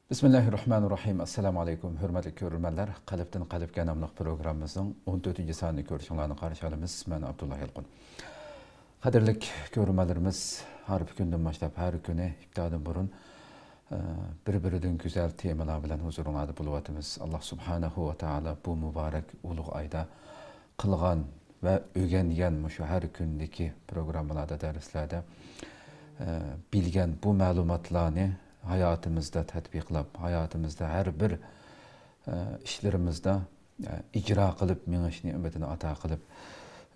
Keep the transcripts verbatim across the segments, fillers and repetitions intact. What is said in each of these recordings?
بىسمىللاھىررەھمانىررەھىم. ئەسسالامۇ ئەلەيكۇم، ھۆرمەتلىك كۆرۈرمەنلەر. قەلبتىن قەلبكە ناملىق پروگراممىمىزنىڭ ئون تۆتىنچى سانىنى كۆرۈشۈڭلارنى قارشى ئالىمىز. مەن ئابدۇللا يالقۇن. قەدىرلىك كۆرۈرمەنلىرىمىز، ھارپا كۈندىن باشلاپ ھەر كۈنى ئىپتاردىن بۇرۇن، ئە، بىر-بىرىدىن گۈزەل تېمىلار بىلەن ھۇزۇرۇڭلاردا بولۇۋاتىمىز. ئاللا سۇبھانەھۇ ۋە تائالا بۇ مۇبارەك ئۇلۇغ ئايدا قىلغان ۋە ئۆگەنگەن مۇشۇ ھەر كۈندىكى پروگراممىلاردا، دەرسلەردە، ئە، بىلگەن بۇ مەلۇماتلارنى ھاياتىمىزدا تەتبىقلاپ، ھاياتىمىزدا ھەر بىر، ئە، ئىشلىرىمىزدا، ئە، ئىجرا قىلىپ مېڭىش نېمىتىنى ئاتا قىلىپ،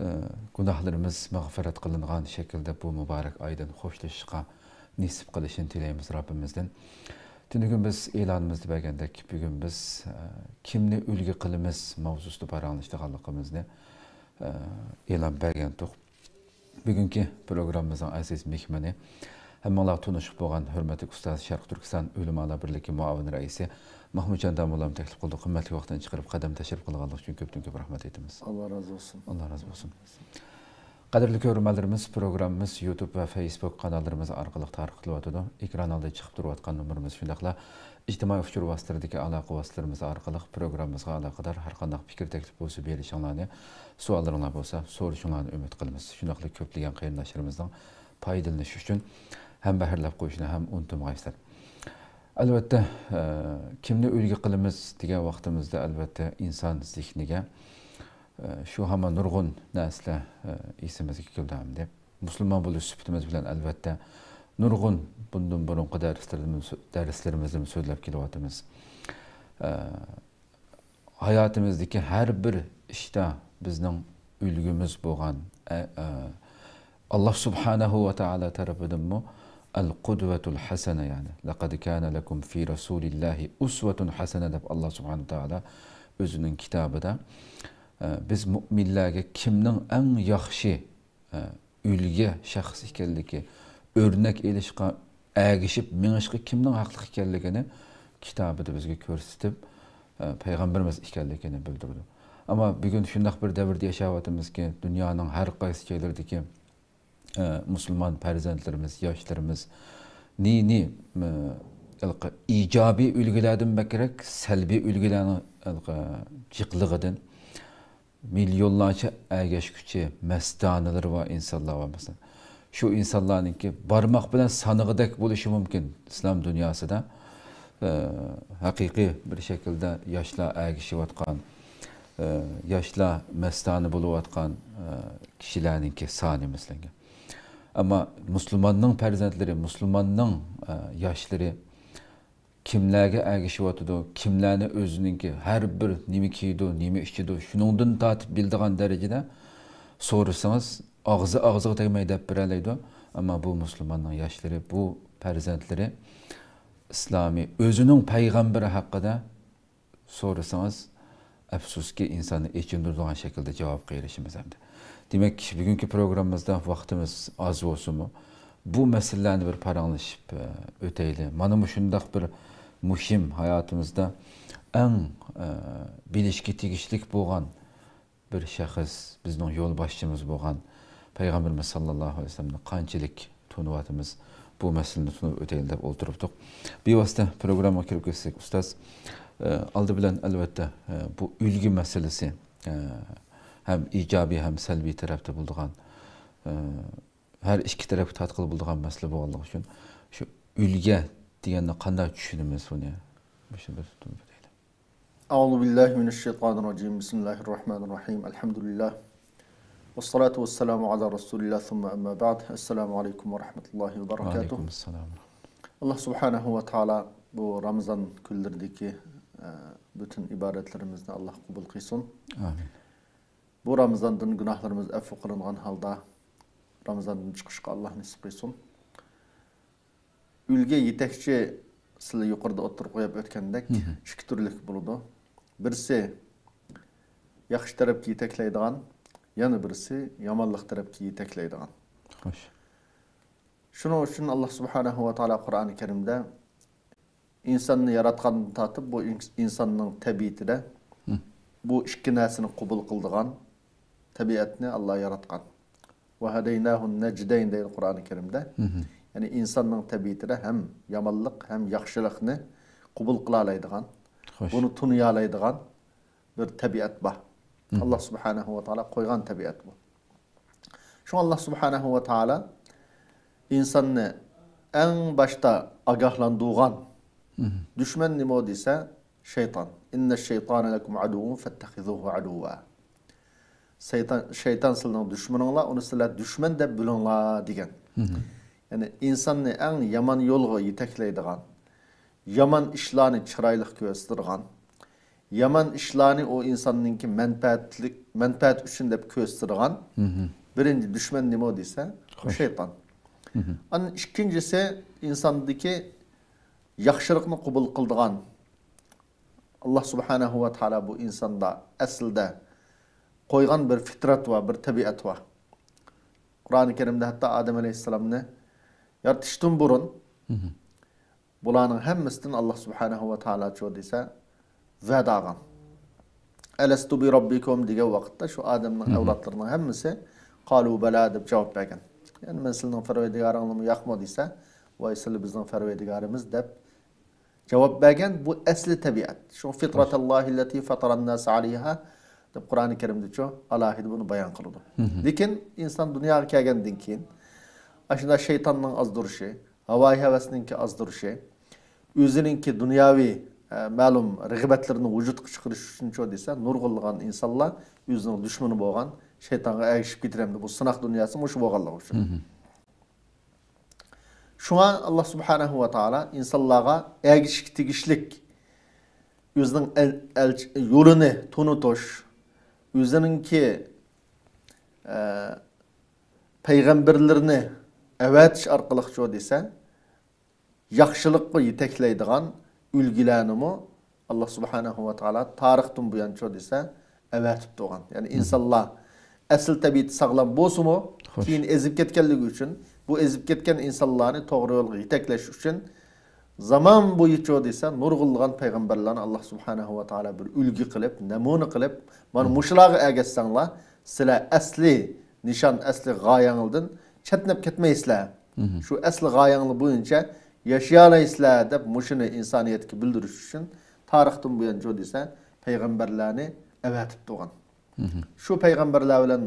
ئە، گۇناھلىرىمىز مەغپىرەت قىلىنغان شەكىلدە بۇ مۇبارەك ئايدىن خوشلىشىشقا نېسىپ قىلىشىنى تىلەيمىز رەببىمىزدىن. تۈنۈگۈن بىز ئېلانىمىزدا بەرگەندەك، بۈگۈن بىز، ئە، كىمنى ئۈلگە قىلىمىز ماۋزۇسىدا پاراڭلىشىدىغانلىقىمىزنى، ئە، ئېلان بەرگەنتۇق. بۈگۈنكى پروگراممىمىزنىڭ ئەزىز مېھمىنى، ھەممىڭلار تونۇشۇپ بولغان ھۆرمەتلىك ئۇستاز، شەرقىي تۈركىستان ئۆلىمالار بىرلىكى مۇئاۋىن رەئىسى مەھمۇتجان داموللامنى تەكلىپ قىلدۇق. قىممەتلىك ۋاقتىنى چىقىرىپ، قەدەم تەشرىپ قىلغانلىقى ئۈچۈن كۆپتىن كۆپ رەھمەت ئېيتىمىز. ئاللا رازى بولسۇن. ئاللا رازى بولسۇن. قەدىرلىك كۆرۈرمەنلىرىمىز، پروگراممىمىز يۇتۇب ۋە فېيسبۇك قاناللىرىمىز ئارقىلىق تارقىتىلىۋاتىدۇ. ئېكران ئالدىدا چىقىپ تۇرۇۋاتقان نومۇرىمىز، شۇنداقلا ئىجتىمائىي ئۇچۇر ۋاسىتىلىرىدىكى ئالاقە ۋاسىتىلىرىمىز ئارقىلىق پروگراممىمىزغا ئالاقىدار ھەر قانداق پىكىر، تەكلىپ بولسا بېرىشىڭلارنى، سوئاللىرىڭلار بولسا سورىشىڭلارنى ئۈمىد قىلىمىز. شۇنداقلا كۆپلىگەن قېرىنداشلىرىمىزنىڭ پايدىلىنىشى ئۈچۈن ھەمبەھىرلەپ قويۇشنى ھەم ئۇنتۇمىغايسىلەر. ئەلۋەتتە، ئە، كىمنى ئۈلگە قىلىمىز دېگەن ۋاقتىمىزدا، ئەلۋەتتە، ئىنسان زېھنىگە، ئە، شۇ ھامان نۇرغۇن نەرسىلەر، ئە، ئېسىمىزگە كېلىدۇ ئەمدى. مۇسۇلمان بولۇش سۈپىتىمىز بىلەن، ئەلۋەتتە، نۇرغۇن بۇندىن بۇرۇنقى دەرسلىرىمىز-، دەرسلىرىمىزدىمۇ سۆزلەپ كېلىۋاتىمىز. ئە، ھاياتىمىزدىكى ھەر بىر ئىشتا بىزنىڭ ئۈلگىمىز بولغان، ئە، ئە، ئاللا سۇبھانەھۇ ۋە تائالا تەرىپىدىنمۇ ئەل قۇدۋەتۇل ھەسەنە، يەنى لەقەد كانە لەكۇم فى رەسۇلىللاھى ئۇسۋەتۇن ھەسەنە دەپ ئاللا سۇبھانەھۇ ۋە تائالا ئۆزىنىڭ كىتابىدا، ئە، بىز مۇئمىنلەرگە كىمنىڭ ئەڭ ياخشى ئە، ئۈلگە شەخس ئىكەنلىكى، ئۆرنەك ئېلىشقا، ئەگىشىپ مېڭىشقا كىمنىڭ ھەقلىق ئىكەنلىكىنى كىتابىدا بىزگە كۆرسىتىپ، ئە، پەيغەمبىرىمىز ئىكەنلىكىنى بىلدۈرىدۇ. ئەمما بۈگۈن شۇنداق بىر دەۋردە ياشاۋاتىمىزكى، دۇنيانىڭ ھەر قايسى جايلىرىدىكى، ئە، مۇسۇلمان پەرزەنتلىرىمىز، ياشلىرىمىز نى، نى، ئە، ھېلىقى ئىجابىي ئۈلگىلەردىن بەكرەك سەلبىي ئۈلگىلەرنىڭ ھېلىقى جىقلىقىدىن، مىليونلارچە ئەگەشكۈچى مەستانىلىرى بار ئىنسانلار بار، مەسىلەن. شۇ ئىنسانلارنىڭكى بارماق بىلەن سانىغۇدەك بولۇشى مۇمكىن ئىسلام دۇنياسىدا، ئە، ھەقىقىي بىر شەكىلدە ياشلار ئەگىشىۋاتقان، ئە، ياشلار مەستانە بولۇۋاتقان، ئە، كىشىلەرنىڭكى سانى، مەسىلەن. ئەمما مۇسۇلماننىڭ پەرزەنتلىرى، مۇسۇلماننىڭ، ئە، ياشلىرى كىملەرگە ئەگىشىۋاتىدۇ، كىملەرنى ئۆزىنىڭكى ھەر بىر نېمە كىيىدۇ، نېمە ئىچىدۇ، شۇنىڭدىن تارتىپ بىلىدىغان دەرىجىدە سورىسىڭىز، ئاغزى ئاغزىغا تەگمەي دەپ بېرەلەيدۇ. ئەمما بۇ مۇسۇلماننىڭ ياشلىرى، بۇ پەرزەنتلىرى ئىسلامىي ئۆزىنىڭ پەيغەمبىرى ھەققىدە سورىسىڭىز، ئەپسۇسكى، ئىنساننى ئېچىندۇرىدىغان شەكىلدە جاۋابقا ئېرىشىمىز ئەمدى. دېمەك، بۈگۈنكى پروگراممىمىزدا ۋاقتىمىز ئاز بولسىمۇ، بۇ مەسىلىلەرنى بىر پاراڭلىشىپ، ئە، ئۆتەيلى. مانا مۇشۇنداق بىر مۇھىم، ھاياتىمىزدا ئەڭ، ئە، بىلىشكە تېگىشلىك بولغان بىر شەخس، بىزنىڭ يولباشچىمىز بولغان پەيغەمبىرىمىز ساللاللاھۇ ئەلەيھى ۋەسەللەمنى قانچىلىك تونۇۋاتىمىز، بۇ مەسىلىنى تونۇپ ئۆتەيلى دەپ ئولتۇرۇپتۇق. بىۋاسىتە پروگراممىغا كىرىپ كەتسەك، ئۇستاز، ئە، ئالدى بىلەن، ئەلۋەتتە، ئە، بۇ ئۈلگە مەسىلىسى، ئە، ھەم ئىجابىي، ھەم سەلبىي تەرەپتە بولىدىغان، ئە، ھەر ئىككى تەرەپكە تارتقىلى بولىدىغان مەسىلە بولغانلىقى ئۈچۈن، شۇ ئۈلگە دېگەننى قانداق چۈشىنىمىز، بۇنى مۇشۇ بىر تونۇپ ئۆتەيلى. أعوذ بالله من الشيطان الرجيم. بسم الله الرحمن الرحيم. الحمد لله. والصلاة والسلام على رسول الله ثم أما بعد. السلام عليكم ورحمة الله وبركاته. ۋەئەلەيكۇم ئەسسالام. ئاللا سۇبھانەھۇ ۋە تائالا بۇ رامىزان كۈنلىرىدىكى، ئە، پۈتۈن ئىبادەتلىرىمىزنى ئاللا قوبۇل قىلسۇن. ئامىن. بۇ رامىزاندىن گۇناھلىرىمىز ئەپۇ قىلىنغان ھالدا رامىزاندىن چىقىشقا ئاللا نېسىپ قىلسۇن. ئۈلگە، يېتەكچى، سىلەر يۇقىرىدا ئوتتۇرىغا قويۇپ ئۆتكەندەك، مھم. ئىككى تۈرلۈك بولىدۇ. بىرسى ياخشى تەرەپكە يېتەكلەيدىغان، يەنە بىرسى يامانلىق تەرەپكە يېتەكلەيدىغان. خوش. شۇنىڭ ئۈچۈن ئاللا سۇبھانەھۇ ۋە تائالا قۇرئانى كەرىمدە ئىنساننى ياراتقاندىن تارتىپ بۇ ئىنس-، ئىنساننىڭ تەبىئىتىدە مھم. بۇ ئىككى نەرسىنى قوبۇل قىلىدىغان تەبىئەتنى ئاللا ياراتقان. «ۋەھەدەيناھۇن نەجدەين» دەيدۇ قۇرئانى كەرىمدە. مھم. يەنى ئىنساننىڭ تەبىئىتىدە ھەم يامانلىق، ھەم ياخشىلىقنى قوبۇل قىلالايدىغان، خوش. بۇنى تونۇيالايدىغان بىر تەبىئەت بار. مھم. ئاللا سۇبھانەھۇ ۋە تائالا قويغان تەبىئەت بۇ. شۇڭا ئاللا سۇبھانەھۇ ۋە تائالا ئىنساننى ئەڭ باشتا ئاگاھلاندۇرغان مھم. دۈشمەن نېمە دېسە، شەيتان. «إن الشيطان لكم عدو فاتخذوه عدوا.» شەيتان، شەيتان سىلىنىڭ دۈشمىنىڭلار، ئۇنى سىلەر دۈشمەن دەپ بىلىڭلار دېگەن. مھم. يەنى ئىنساننى ئەڭ يامان يولغا يېتەكلەيدىغان، يامان ئىشلارنى چىرايلىق كۆرسىتىدىغان، يامان ئىشلارنى ئۇ ئىنساننىڭكى مەنپەئەتلىك، مەنپەئەت ئۈچۈن دەپ كۆرسىتىدىغان مھم. بىرىنچى دۈشمەن نېمە دېسە، خوش. شەيتان. مھم. ئاندىن ئىككىنچىسى، ئىنساندىكى ياخشىلىقنى قوبۇل قىلىدىغان، ئاللا سۇبھانەھۇ ۋە تائالا بۇ ئىنساندا ئەسلىدە قويغان بىر فىترەت بار، بىر تەبىئەت بار. قۇرئانى كەرىمدە ھەتتا ئادەم ئەلەيھىسسالامنى يارىتىشتىن بۇرۇن مھم. بۇلارنىڭ ھەممىسىدىن ئاللا سۇبھانەھۇ ۋە تائالا چۇ دېسە، ۋەدە ئالغان. «ئەلەستۇ بىرەببىكۇم» دېگەن ۋاقىتتا شۇ ئادەمنىڭ مھم. ئەۋلادلىرىنىڭ ھەممىسى «قالۇ بەلە» دەپ جاۋاب بەرگەن. يەنى «مەن سىلىنىڭ پەرۋەردىگارىڭلارمۇ ياقمۇ؟» دېسە، «ۋاي، سىلى بىزنىڭ پەرۋەردىگارىمىز» دەپ جاۋاب بەرگەن. بۇ ئەسلى تەبىئەت. شۇڭا «فىترەتەللاھىللەتى فەتەرەنناسە ئەلەيھا» دەپ قۇرئانى كەرىمدىچۇ ئالاھىدە بۇنى بايان قىلىدۇ. مھم. لېكىن ئىنسان دۇنياغا كەلگەندىن كېيىن، ئاشۇنداق شەيتاننىڭ ئازدۇرۇشى، ھاۋايى ھەۋەسنىڭكى ئازدۇرۇشى، ئۆزىنىڭكى دۇنياۋى، ئە، مەلۇم رىغبەتلىرىنى ۋۇجۇدقا چىقىرىش ئۈچۈنچۇ دېسە، نۇرغۇنلىغان ئىنسانلار ئۆزىنىڭ دۈشمىنى بولغان شەيتانغا ئەگىشىپ كېتىدۇ. بۇ سىناق دۇنياسى مۇشۇ بولغانلىقى ئۈچۈن. مھم. شۇڭا ئاللا سۇبھانەھۇ ۋە تائالا ئىنسانلارغا ئەگىشىشكە تېگىشلىك ئۆزىنىڭ ئەل-، ئەلچى-، يولىنى تونۇتۇش، ئۆزىنىڭكى، ئە، پەيغەمبەرلىرىنى ئەۋەتىش ئارقىلىقچۇ دېسە، ياخشىلىققا يېتەكلەيدىغان ئۈلگىلەرنىمۇ ئاللا سۇبھانەھۇ ۋە تائالا تارىختىن بۇيانچۇ دېسە، ئەۋەتىپ تۇرغان. يەنى مھم. ئىنسانلار ئەسلى تەبىئىتى ساغلام بولسىمۇ، خوش. كېيىن ئېزىپ كەتكەنلىكى ئۈچۈن، بۇ ئېزىپ كەتكەن ئىنسانلارنى توغرا يولغا يېتەكلەش ئۈچۈن زامان بويىچۇ دېسە، نۇرغۇنلىغان پەيغەمبەرلەرنى ئاللا سۇبھانەھۇ ۋە تائالا بىر ئۈلگە قىلىپ، نەمۇنە قىلىپ، مانا مھم. مۇشۇلارغا ئەگەشسەڭلار، سىلەر ئەسلى نىشان، ئەسلى غايەڭلىدىن چەتنەپ كەتمەيسىلەر. مھم. شۇ ئەسلى غايەڭلار بويىچە ياشىيالايسىلەر دەپ مۇشۇنى ئىنسانىيەتكە بىلدۈرۈش ئۈچۈن تارىختىن بۇيانچۇ دېسە پەيغەمبەرلەرنى ئەۋەتىپ تۇرغان. مھم. شۇ پەيغەمبەرلەر بىلەن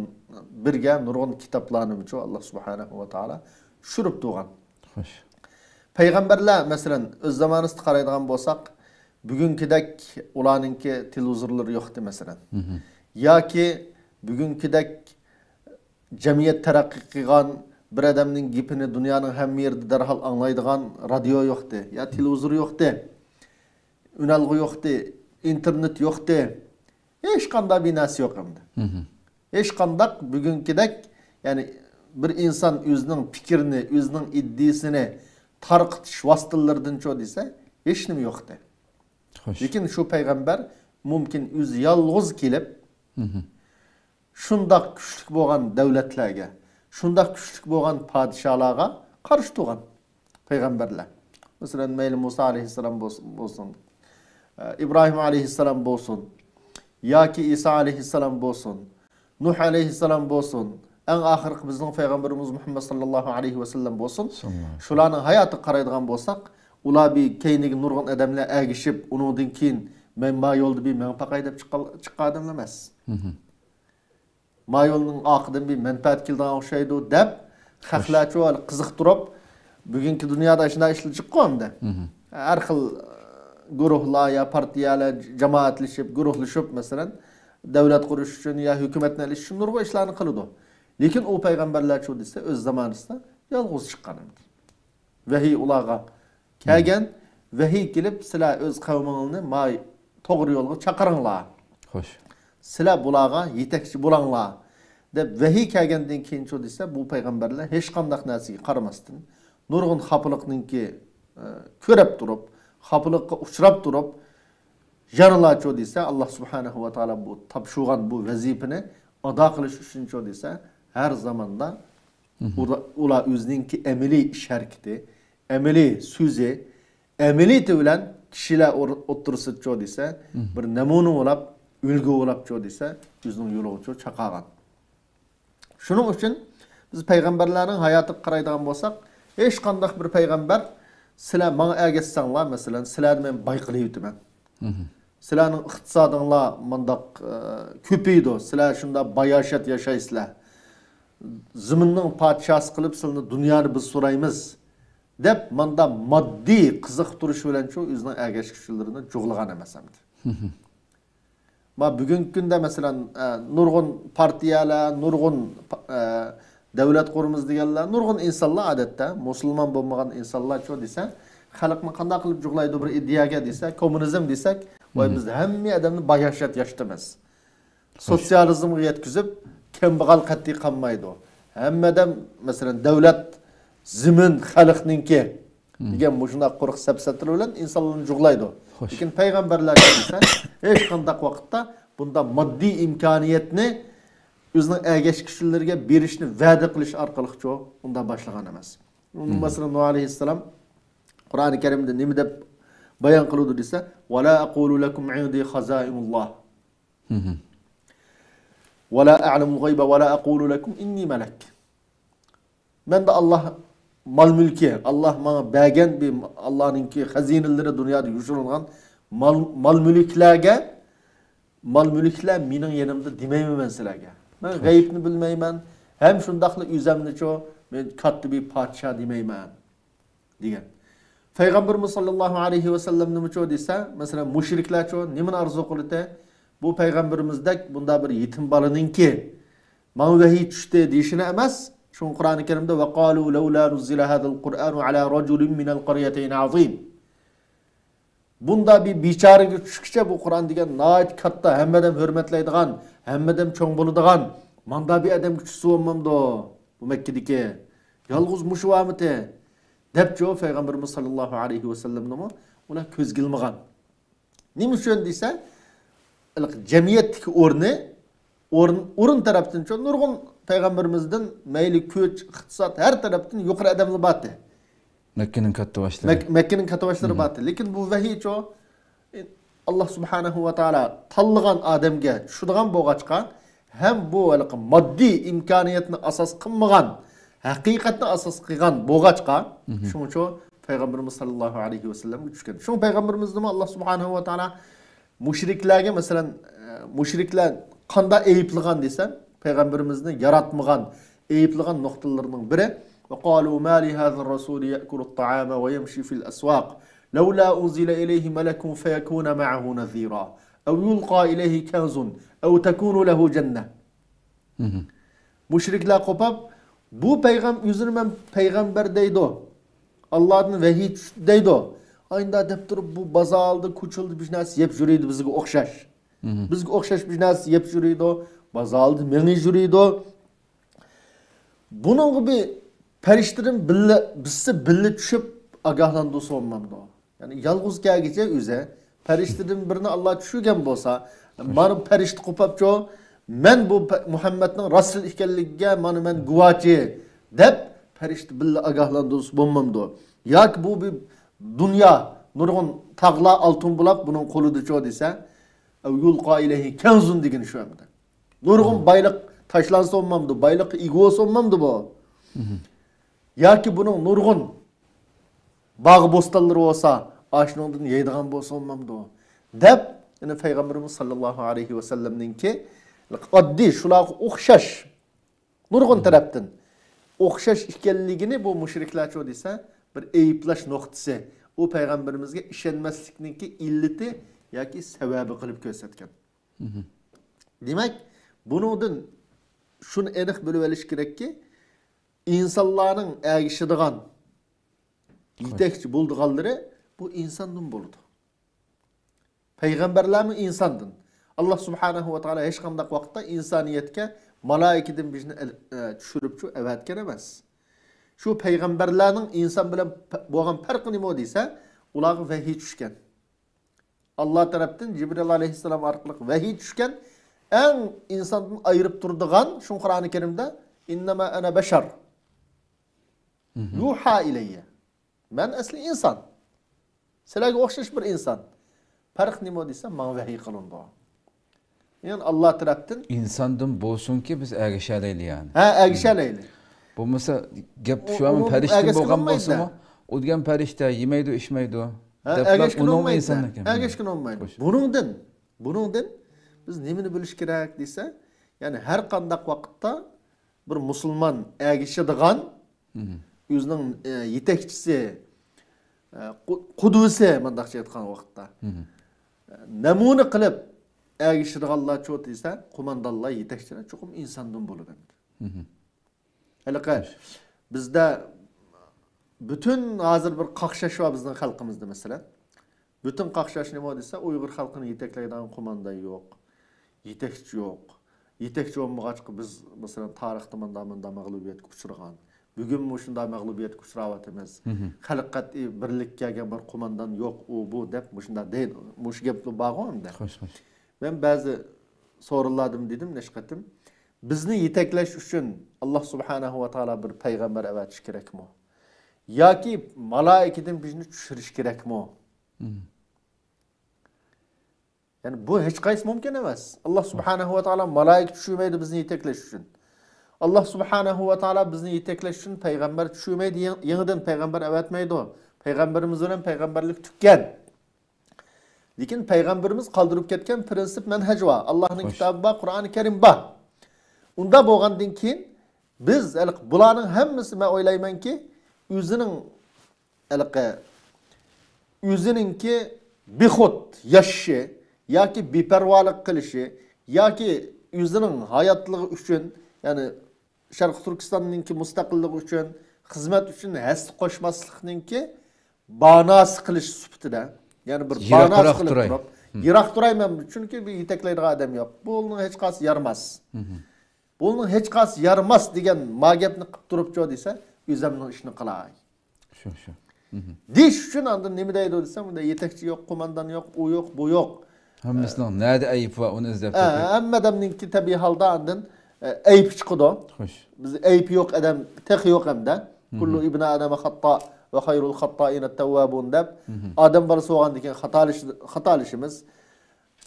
بىرگە نۇرغۇن كىتابلارنىمۇچۇ ئاللا سۇبھانەھۇ ۋە تائالا چۈشۈرۈپ تۇرغان. خوش. پەيغەمبەرلەر، مەسىلەن، ئۆز زامانىسىدا قارايدىغان بولساق، بۈگۈنكىدەك ئۇلارنىڭكى تېلېۋىزورلىرى يوقتى، مەسىلەن. مھم. ياكى بۈگۈنكىدەك جەمئىيەت تەرەققىي قىلغان، بىر ئادەمنىڭ گېپىنى دۇنيانىڭ ھەممە يېرىدە دەرھال ئاڭلايدىغان رادىيو يوقتى، يا تېلېۋىزور يوقتى، ئۈنئالغۇ يوقتى، ئىنتېرنېت يوقتى. ھېچقانداق بىر نەرسە يوق ئەمدى. مھم. ھېچقانداق بۈگۈنكىدەك، يەنى بىر ئىنسان ئۆزىنىڭ پىكرىنى، ئۆزىنىڭ ئىدىيىسىنى تارقىتىش ۋاسىتىلىرىدىنچۇ دېسە، ھېچنېمە يوقتى. خوش. لېكىن شۇ پەيغەمبەر مۇمكىن ئۆزى يالغۇز كېلىپ، مھم. شۇنداق كۈچلۈك بولغان دۆلەتلەرگە، شۇنداق كۈچلۈك بولغان پادىشاھلارغا قارشى تۇرغان پەيغەمبەرلەر. مەسىلەن، مەيلى مۇسا ئەلەيھىسسالام بولسۇن، بولسۇن، ئىبراھىم ئەلەيھىسسالام بولسۇن، ياكى ئىسا ئەلەيھىسسالام بولسۇن، نۇھ ئەلەيھىسسالام بولسۇن، ئەڭ ئاخىرقى بىزنىڭ پەيغەمبىرىمىز مۇھەممەد ساللاللاھۇ ئەلەيھى ۋەسەللەم بولسۇن، ساللاللاھۇ ئەلەيھى. شۇلارنىڭ ھاياتىغا قارايدىغان بولساق، ئۇلار بىر كەينىگە نۇرغۇن ئادەملەر ئەگىشىپ، ئۇنىڭدىن كېيىن مەن ما يولدا بىر مەن باقاي دەپ چىققان، چىققان ئادەملەر ئەمەس. مھم. ما يولنىڭ ئارقىدىن بىر مەنپەئەت كېلىدىغان ئوخشايدۇ دەپ، خوش. خەقلەرچۇ ھېلى قىزىقتۇرۇپ، بۈگۈنكى دۇنيادا شۇنداق ئىشلار جىققۇ ئەمدى. مھم. ھەر خىل، ئە، گۇرۇھلار يا پارتىيەلەر جامائەتلىشىپ، گۇرۇھلىشىپ، مەسىلەن، دۆلەت قۇرۇش ئۈچۈن يا ھۆكۈمەتنى ئېلىش ئۈچۈن نۇرغۇن ئىشلارنى قىلىدۇ. لېكىن ئۇ پەيغەمبەرلەرچۇ دېسە، ئۆز زامانىسىدا يالغۇز چىققان ئەمدى. ۋەھىي ئۇلارغا كەلگەن، ۋەھىي كېلىپ، سىلەر ئۆز قەۋمىڭلارنى ما توغرا يولغا چاقىرىڭلار. خوش. سىلەر بۇلارغا يېتەكچى بولاڭلار، دەپ ۋەھىي كەلگەندىن كېيىنچۇ دېسە، بۇ پەيغەمبەرلەر ھېچقانداق نەرسىگە قارىماستىن، نۇرغۇن خاپىلىقنىڭكى، ئە، كۆرۈپ تۇرۇپ، خاپىلىققا ئۇچراپ تۇرۇپ، يەنىلاچۇ دېسە، ئاللا سۇبھانەھۇ ۋە تائالا بۇ تاپشۇرغان بۇ ۋەزىپىنى ئادا قىلىش ئۈچۈنچۇ دېسە، ھەر زاماندا مھم. ئۇلا-، ئۇلار ئۆزىنىڭكى ئەمەلىي ئىش ھەرىكىتى، ئەمەلىي سۆزى، ئەمەلىيىتى بىلەن كىشىلەر ئور-، ئوتتۇرىسىدىچۇ دېسە، مھم. بىر نەمۇنە بولاپ، ئۈلگە بولاپچۇ دېسە، ئۆزىنىڭ يولىغىچۇ چاقارغان. شۇنىڭ ئۈچۈن بىز پەيغەمبەرلەرنىڭ ھاياتىغا قارايدىغان بولساق، ھېچقانداق بىر پەيغەمبەر سىلەر ماڭا ئەگەشسەڭلار، مەسىلەن، سىلەرنى مەن باي قىلىۋېتىمەن. سىلەرنىڭ ئىقتىسادىڭلار مۇنداق، ئە، كۆپىيىدۇ، سىلەر شۇنداق باياشات ياشايسىلەر. زېمىننىڭ پادىشاھسى قىلىپ سىلىنى دۇنيانى بىز سورايمىز، دەپ ماندا ماددىي قىزىقتۇرۇش بىلەنچۇ ئۆزىنىڭ ئەگەشكۈچىلىرىنى جۇغلىغان ئەمەس ئەمدى. ما بۈگۈنكى كۈندە، مەسىلەن، ئە، نۇرغۇن پارتىيەلەر، نۇرغۇن پا-، ئە، دۆلەت قۇرىمىز دېگەنلەر، نۇرغۇن ئىنسانلار ئادەتتە، مۇسۇلمان بولمىغان ئىنسانلارچۇ دېسە، خەلقنى قانداق قىلىپ جۇغلايدۇ بىر ئىدىيەگە دېسە، كوممۇنىزم دېسەك، ۋاي، بىز ھەممە ئادەمنى باياشات ياشىتىمىز. سوتسىيالىزمغا يەتكۈزۈپ، كەمبەغەل قەتئىي قالمايدۇ. ھەممە ئادەم، مەسىلەن، دۆلەت، زېمىن خەلقنىڭكى دېگەن مۇشۇنداق قۇرۇق سەپسەتىلەر بىلەن ئىنسانلارنى جۇغلايدۇ. لېكىن پەيغەمبەرلەرگە دېسە، ھېچقانداق ۋاقىتتا بۇنداق ماددىي ئىمكانىيەتنى ئۆزىنىڭ ئەگەشكۈچىلىرىگە بېرىشنى ۋەدە قىلىش ئارقىلىقچۇ ئۇنداق باشلىغان ئەمەس. مەسىلەن، نۇھ ئەلەيھىسسالام قۇرئانى كەرىمدە نېمە دەپ بايان قىلىدۇ دېسە، «ولا أقول لكم عندي خزائن الله ولا أعلم الغيب ولا أقول لكم إني ملك.» مەندە ئاللا مال مۈلكى، ئاللا ماڭا بەرگەن بىر، ئاللانىڭكى خەزىنىلىرى دۇنيادا يوشۇرۇنغان مال، مال مۈلۈكلەرگە، مال مۈلۈكلەر مېنىڭ يېنىمدا دېمەيمەن مەن سىلەرگە. مەن غەيىبنى بىلمەيمەن، ھەم شۇنداقلا ئۆزەمنىچۇ، مەن كاتتا بىر پادىشاھ دېمەيمەن، دېگەن. پەيغەمبىرىمىز ساللاللاھۇ ئەلەيھى ۋەسەللەم نېمىچۇ دېسە، مەسىلەن، مۇشرىكلەرچۇ نېمىنى ئارزۇ قىلىدۇ؟ بۇ پەيغەمبىرىمىزدەك بۇنداق بىر يېتىم بالىنىڭكى ماڭا ۋەھىي چۈشتى دېيىشىنى ئەمەس، شۇڭا قۇرئانى كەرىمدە، «وقالوا لولا نزل هذا القرآن على رجل من القريتين عظيم.» بۇندا بىر بىچارىگە چۈشكىچە بۇ قۇرئان دېگەن ناھايىتى كاتتا، ھەممە ئادەم ھۆرمەتلەيدىغان، ھەممە ئادەم چوڭ بولىدىغان، ماندا بىر ئادەمگە چۈشسە بولمامدۇ؟ بۇ مەككىدىكى يالغۇز مۇشۇ بارمىتى؟ دەپچۇ پەيغەمبىرىمىز ساللاللاھۇ ئەلەيھى ۋەسەللەمنىمۇ ئۇلار كۆزگە ئىلمىغان. نېمە ئۈچۈن دېسە، جەمئىيەتتىكى ئورنى، ئورۇن، ئورۇن تەرەپتىنچۇ نۇرغۇن پەيغەمبىرىمىزدىن مەيلى كۈچ، ئىقتىساد، ھەر تەرەپتىن يۇقىرى ئادەملەر بارتى. مەككىنىڭ كاتتىباشلىرى. مەك-، مەككىنىڭ كاتتىباشلىرى بارتى. لېكىن بۇ ۋەھىيچۇ، ئاللا سۇبھانەھۇ ۋە تائالا تاللىغان ئادەمگە چۈشىدىغان بولغاچقا، ھەم بۇ ھېلىقى ماددىي ئىمكانىيەتنى ئاساس قىلمىغان، ھەقىقەتنى ئاساس قىلغان بولغاچقا، شۇڭىچۇ پەيغەمبىرىمىز ساللاللاھۇ ئەلەيھى ۋەسەللەمگە چۈشكەن. شۇڭا پەيغەمبىرىمىزنىمۇ ئاللا سۇبھانەھۇ ۋە تائالا مۇشرىكلەرگە، مەسىلەن، ئە، مۇشرىكلەر قانداق ئەيىبلىغان دېسەم، پەيغەمبىرىمىزنى ياراتمىغان، ئەيىبلىغان نۇقتىلىرىنىڭ بىرى، «وقالوا ما لهذا الرسول يأكل الطعام ويمشي في الأسواق لولا أنزل إليه ملك فيكون معه نذيرا أو يلقى إليه كنز أو تكون له جنة.» مۇشرىكلار قوپاپ، بۇ پەيغەم-، ئۆزىنى مەن پەيغەمبەر دەيدۇ، ئاللادىن ۋەھىي چۈشتى دەيدۇ. ئاينىدا دەپ تۇرۇپ، بۇ بازاردا، كوچىلاردا بىر نەرسە يەپ يۈرىدۇ، بىزگە ئوخشاش. بىزگە ئوخشاش بىر نەرسە يەپ يۈرىدۇ، بازاردا مېڭىپ يۈرىدۇ. بۇنىڭغا بىر پەرىشتىدىن بىللە، بىرسى بىللە چۈشۈپ ئاگاھلاندۇرسا بولمامدۇ؟ يەنى يالغۇز كەلگۈچە ئۆزى، پەرىشتىدىن بىرنى ئاللا چۈشۈرگەن بولسا، مانا پەرىشتە قوپاپچۇ، مەن بۇ پە-، مۇھەممەدنىڭ رەسۇل ئىكەنلىكىگە مانا مەن گۇۋاچى، دەپ پەرىشتە بىللە ئاگاھلاندۇرسا بولمامدۇ؟ ياكى بۇ بىر دۇنيا، نۇرغۇن تاغلار ئالتۇن بولاپ بۇنىڭ قولىدىچۇ دېسە، «أو يلقى إليه كنز» دېگىنى شۇ ئەمدى. نۇرغۇن بايلىق تاشلانسا بولمامدۇ؟ بايلىققا ئىگە بولسا بولمامدۇ بۇ؟ ياكى بۇنىڭ نۇرغۇن باغ بوستانلىرى بولسا، ئاشۇنىڭدىن يەيدىغان بولسا بولمامدۇ؟ دەپ، يەنى پەيغەمبىرىمىز ساللاللاھۇ ئەلەيھى ۋەسەللەمنىڭكى ئاددىي شۇلارغا ئوخشاش، نۇرغۇن تەرەپتىن ئوخشاش ئىكەنلىكىنى بۇ مۇشرىكلەرچۇ دېسە، بىر ئەيىبلەش نۇقتىسى، ئۇ پەيغەمبىرىمىزگە ئىشەنمەسلىكنىڭكى ئىللىتى ياكى سەۋەبى قىلىپ كۆرسەتكەن. دېمەك، بۇنىڭدىن شۇنى ئېنىق بىلىۋېلىش كېرەككى، ئىنسانلارنىڭ ئەگىشىدىغان، يېتەكچى بولىدىغانلىرى بۇ ئىنساندىن بولىدۇ. پەيغەمبەرلەرمۇ ئىنساندىن. ئاللا سۇبھانەھۇ ۋە تائالا ھېچقانداق ۋاقىتتا ئىنسانىيەتكە مالايىكىدىن بىرنى ئەل-، ئە، چۈشۈرۈپچۇ ئەۋەتكەن ئەمەس. شۇ پەيغەمبەرلەرنىڭ ئىنسان بىلەن پە-، بولغان پەرقى نېمە دېسە، ئۇلارغا ۋەھىي چۈشكەن. ئاللا تەرەپتىن جىبرىل ئەلەيھىسسالام ئارقىلىق ۋەھىي چۈشكەن، ئەڭ ئىنساندىن ئايرىپ تۇرىدىغان، شۇ قۇرئانى كەرىمدە، «إنما أنا بشر يوحى إلي.» مەن ئەسلى ئىنسان. سىلەرگە ئوخشاش بىر ئىنسان. پەرق نېمە دېسە، ماڭا ۋەھىي قىلىنىدۇ. يەنى ئاللا تەرەپتىن. ئىنساندىن بولسۇنكى، بىز ئەگىشەلەيلى يەنى. ھە، ئەگىشەلەيلى. بولمىسا، گەپ ئۇ-، شۇ ئەمما ئۇنىڭ پەرىشتىدىن ئەگەشكىلى بولغان بولمايدۇ. بولسىمۇ، ئۇ دېگەن پەرىشتە يېمەيدۇ، ئىچمەيدۇ، ھە، دەپلا ئەگەشكىلى ئۇنىڭمۇ بولمايدۇ. ئىنسان ئىكەن. ئەگەشكىلى بولمايدۇ. خوش. بۇنىڭدىن، بۇنىڭدىن بىز نېمىنى بىلىش كېرەك دېسە، يەنى ھەر قانداق ۋاقىتتا بىر مۇسۇلمان ئەگىشىدىغان، مھم. ئۆزىنىڭ، ئە، يېتەكچىسى، ئە، قۇ-، قۇدۋىسى، مۇنداقچە ئېيتقان ۋاقىتتا، مھم. ئە، نەمۇنە قىلىپ ئەگىشىدىغانلارچۇ دېسە، قوماندانلار، يېتەكچىلەر چوقۇم ئىنساندىن بولىدۇ. مھم. ھېلىقى بىزدە پۈتۈن ھازىر بىر قاقشاش بار بىزنىڭ خەلقىمىزدە، مەسىلەن. پۈتۈن قاقشاش نېمە دېسە، ئۇيغۇر خەلقىنى يېتەكلەيدىغان قوماندان يوق، يېتەكچى يوق. يېتەكچى بولمىغاچقا، بىز، مەسىلەن، تارىختا مۇنداق، مۇنداق مەغلۇبىيەتكە ئۇچرىغان. بۈگۈنمۇ مۇشۇنداق مەغلۇبىيەتكە ئۇچراۋاتىمىز. مھم. خەلق قەتئىي بىرلىككە كەلگەن بىر قوماندان يوق، ئۇ، بۇ دەپ مۇشۇنداق دەيدۇ. مۇشۇ گەپلا بارغۇ ئەمدى. خوش، خوش. مەن بەزى سورۇنلاردىمۇ دېدىم نەچچە قېتىم، بىزنى يېتەكلەش ئۈچۈن ئاللا سۇبھانەھۇ ۋە تائالا بىر پەيغەمبەر ئەۋەتىش كېرەكمۇ؟ ياكى مالائىكىدىن بىزنى چۈشۈرۈش كېرەكمۇ؟ مم. يەنى بۇ ھېچقايسى مۇمكىن ئەمەس. ئاللا سۇبھانەھۇ ۋە تائالا مالائىكە چۈشۈرمەيدۇ بىزنى يېتەكلەش ئۈچۈن. ئاللا سۇبھانەھۇ ۋە تائالا بىزنى يېتەكلەش ئۈچۈن پەيغەمبەر چۈشۈرمەيدۇ، يېڭ-، يېڭىدىن پەيغەمبەر ئەۋەتمەيدۇ. پەيغەمبىرىمىز بىلەن پەيغەمبەرلىك تۈگىگەن. لېكىن پەيغەمبىرىمىز قالدۇرۇپ كەتكەن پرىنسىپ، مەنھەج بار. ئاللانىڭ خوش. كىتابى بار، قۇرئانى كەرىم بار. ئۇنداق بولغاندىن كېيىن بىز ھېلىقى بۇلارنىڭ ھەممىسى، مەن ئويلايمەنكى، ئۆزىنىڭ ھېلىقى ئۆزىنىڭكى بىخۇد ياشىشى ياكى بىپەرۋالىق قىلىشى ياكى ئۆزىنىڭ ھاياتلىقى ئۈچۈن، يەنى شەرقىي تۈركىستاننىڭكى مۇستەقىللىقى ئۈچۈن، خىزمەت ئۈچۈن ھەسسە قوشماسلىقنىڭكى باناسى قىلىش سۈپىتىدە، يەنى بىر يىراقراق باناسى قىلىپ تۇراي. تۇرۇپ، ھىم. يىراق تۇراي مەن، چۈنكى بىر يېتەكلەيدىغان ئادەم يوق. بۇنىڭ ھېچقايسى يارىماس. ھىم. بۇنىڭ ھېچقايسى يارىماس دېگەن ما گەپنى قىلىپ تۇرۇپچۇ دېسە، ئۆزەمنىڭ ئىشىنى قىلاي. شۇ، شۇ. مھم. دېيىش ئۈچۈن ئاندىن نېمە دەيدۇ دېسەم، ئۇندا يېتەكچى يوق، قوماندان يوق، ئۇ يوق، بۇ يوق. ھەممىسىنىڭ نەدە ئەيىبى بار، ئۇنى ئىزدەپ ھە، تېپىپ. ھەممە ئادەمنىڭكى تەبىئىي ھالدا ئاندىن، ئە، ئەيىب چىقىدۇ. خوش. بىز ئەيىبى يوق ئادەم تېخى يوق ئەمدى. مھم. كۇللۇ ئىبنى ئادەمە خاتتا ۋە خەيرۇل خاتتائىنە تەۋۋابۇن دەپ، مھم. ئادەم بالىسى بولغاندىن كېيىن خاتالىش-، خاتالىشىمىز.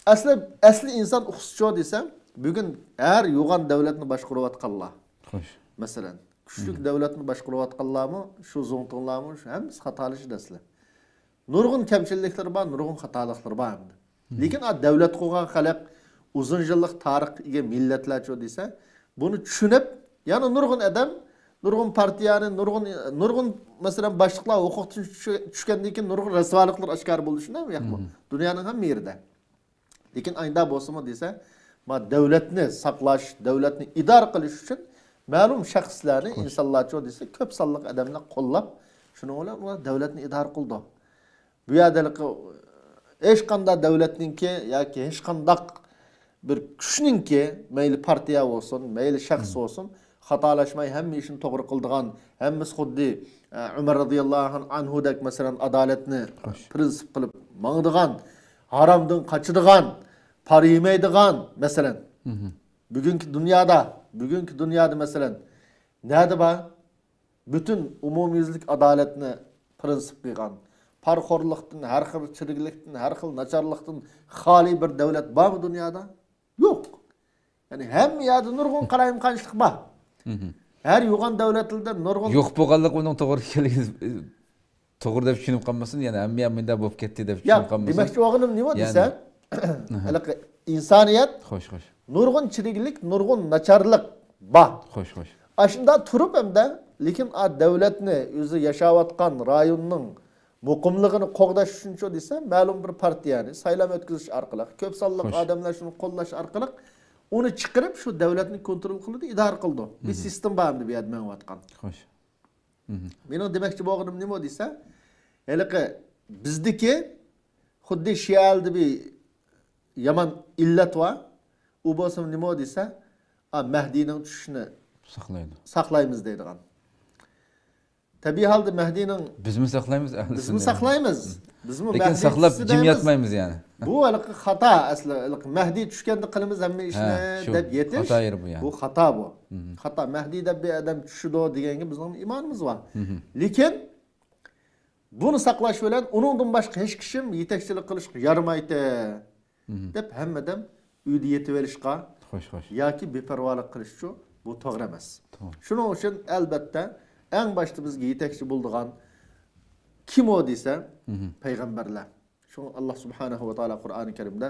ئەسلى، ئەسلى ئىنسان ئۇقسىچۇ دېسەم، بۈگۈن ھەر يوغان دۆلەتنى باشقۇرۇۋاتقانلار. خوش. مەسىلەن، كۈچلۈك مھم. دۆلەتنى باشقۇرۇۋاتقانلارمۇ، شۇ زۇڭتۇڭلارمۇ، شۇ ھەممىسى خاتالىشىدۇ ئەسلى. نۇرغۇن كەمچىلىكلىرى بار، نۇرغۇن خاتالىقلىرى بار ئەمدى. مم. لېكىن ئا، دۆلەت قۇرغان خەلق، ئۇزۇن يىللىق تارىخقا ئىگە مىللەتلەرچۇ دېسە، بۇنى چۈشىنىپ، يەنە نۇرغۇن ئادەم، نۇرغۇن پارتىيەنى، نۇرغۇن، نۇرغۇن، مەسىلەن، باشلىقلار ھوقۇقتىن چۈشكەندىن كېيىن نۇرغۇن رەسۋالىقلار ئاشكارا بولدى، شۇنداقمۇ ياقمۇ؟ مم. دۇنيانىڭ ھەممە يېرىدە. لېكىن ئايدا بولسىمۇ دېسە، ما دۆلەتنى ساقلاش، دۆلەتنى ئىدارە قىلىش ئۈچۈن مەلۇم شەخسلەرنى، خوش. ئىنسانلارچۇ دېسە، كۆپ سانلىق ئادەملەر قوللاپ، شۇنىڭ بىلەن ئۇلار دۆلەتنى ئىدارە قىلىدۇ. بۇ يەردە ھېلىقى ھېچقانداق دۆلەتنىڭكى ياكى ھېچقانداق بىر كۈچنىڭكى، مەيلى پارتىيە بولسۇن، مەيلى شەخس مم. بولسۇن، خاتالاشماي ھەممە ئىشنى توغرا قىلىدىغان، ھەممىسى خۇددى، ئە، ئۆمەر رازىياللاھۇ ئەنھۇدەك، مەسىلەن، ئادالەتنى خوش. پرىنسىپ قىلىپ ماڭىدىغان، ھارامدىن قاچىدىغان، پارا يېمەيدىغان، مەسىلەن. مم. بۈگۈنكى دۇنيادا، بۈگۈنكى دۇنيادا، مەسىلەن، نەدە بار؟ پۈتۈن ئومۇميۈزلۈك ئادالەتنى پرىنسىپ قىلغان، پارىخورلۇقتىن، ھەر خىل چىرىكلىكتىن، ھەر خىل ناچارلىقتىن خالىي بىر دۆلەت بارمۇ دۇنيادا؟ يوق. يەنى ھەممە يەردە نۇرغۇن قالايمىقانچىلىق بار. مم. ھەر يوغان دۆلەتلەردە نۇرغۇن يوق بولغانلىق ئۇنىڭ توغرا ئىكەنلىكى، توغرا دەپ چۈشىنىپ قالمىسۇن، يەنى ھەممە يەر مۇنداق بولۇپ كەتتى دەپ ياق، چۈشىنىپ قالمىسۇن. دېمەكچى بولغىنىم نېمە يەنى دېسە، ھېلىقى ئىنسانىيەت خوش، خوش. نۇرغۇن چىرىكلىك، نۇرغۇن ناچارلىق بار. خوش، خوش. ئاشۇنداق تۇرۇپ ھەمدە، لېكىن ئا دۆلەتنى، ئۆزى ياشاۋاتقان رايوننىڭ مۇقىملىقىنى قوغداش ئۈچۈنچۇ دېسە، مەلۇم بىر پارتىيەنى سايلام ئۆتكۈزۈش ئارقىلىق، كۆپ سانلىق خوش. ئادەملەر شۇنى قوللاش ئارقىلىق ئۇنى چىقىرىپ، شۇ دۆلەتنى كونترول قىلىدۇ، ئىدارە قىلىدۇ. بىر مم. سىستېما بار ئەمدى بۇ يەردە مېڭىۋاتقان. خوش. مم. مېنىڭ دېمەكچى بولغىنىم نېمە دېسە، ھېلىقى بىزدىكى خۇددى شىئەلدە بىر يامان ئىللەت بار. ئۇ بولسا نېمە دېسە، ئا، مەھدىنىڭ چۈشۈشىنى ساقلايدۇ. ساقلايمىز دەيدىغان. تەبىئىي ھالدا مەھدىنىڭ بىزمۇ ساقلايمىز، ئەھلى بىزمۇ سۈننەتنى. ساقلايمىز. بىزمۇ لېكىن مەھدى ساقلاپ چۈشسە جىم دەيمىز. ياتمايمىز يەنى. بۇ ھېلىقى خاتا ئەسلى، ھېلىقى مەھدى چۈشكەندە قىلىمىز ھەممە ئىشنى ھە، شۇ. دەپ يېتىش. خاتا يېرى بۇ يەنى. بۇ خاتا بۇ. مم. خاتا. مەھدى دەپ بىر ئادەم چۈشىدۇ دېگەنگە بىزنىڭ ئىمانىمىز بار. مم. لېكىن بۇنى ساقلاش بىلەن ئۇنىڭدىن باشقا ھېچ كىشىم يېتەكچىلىك قىلىشقا يارىمايتتى مم. دەپ ھەممە ئادەم ئۆيدە يېتىۋېلىشقا خوش، خوش. ياكى بىپەرۋالىق قىلىشچۇ، بۇ توغرا ئەمەس. توغرا. شۇنىڭ ئۈچۈن ئەلبەتتە ئەڭ باشتا بىزگە يېتەكچى بولىدىغان كىم ئۇ دېسە، پەيغەمبەرلەر. شۇڭا ئاللا سۇبھانەھۇ ۋە تائالا قۇرئانى كەرىمدە،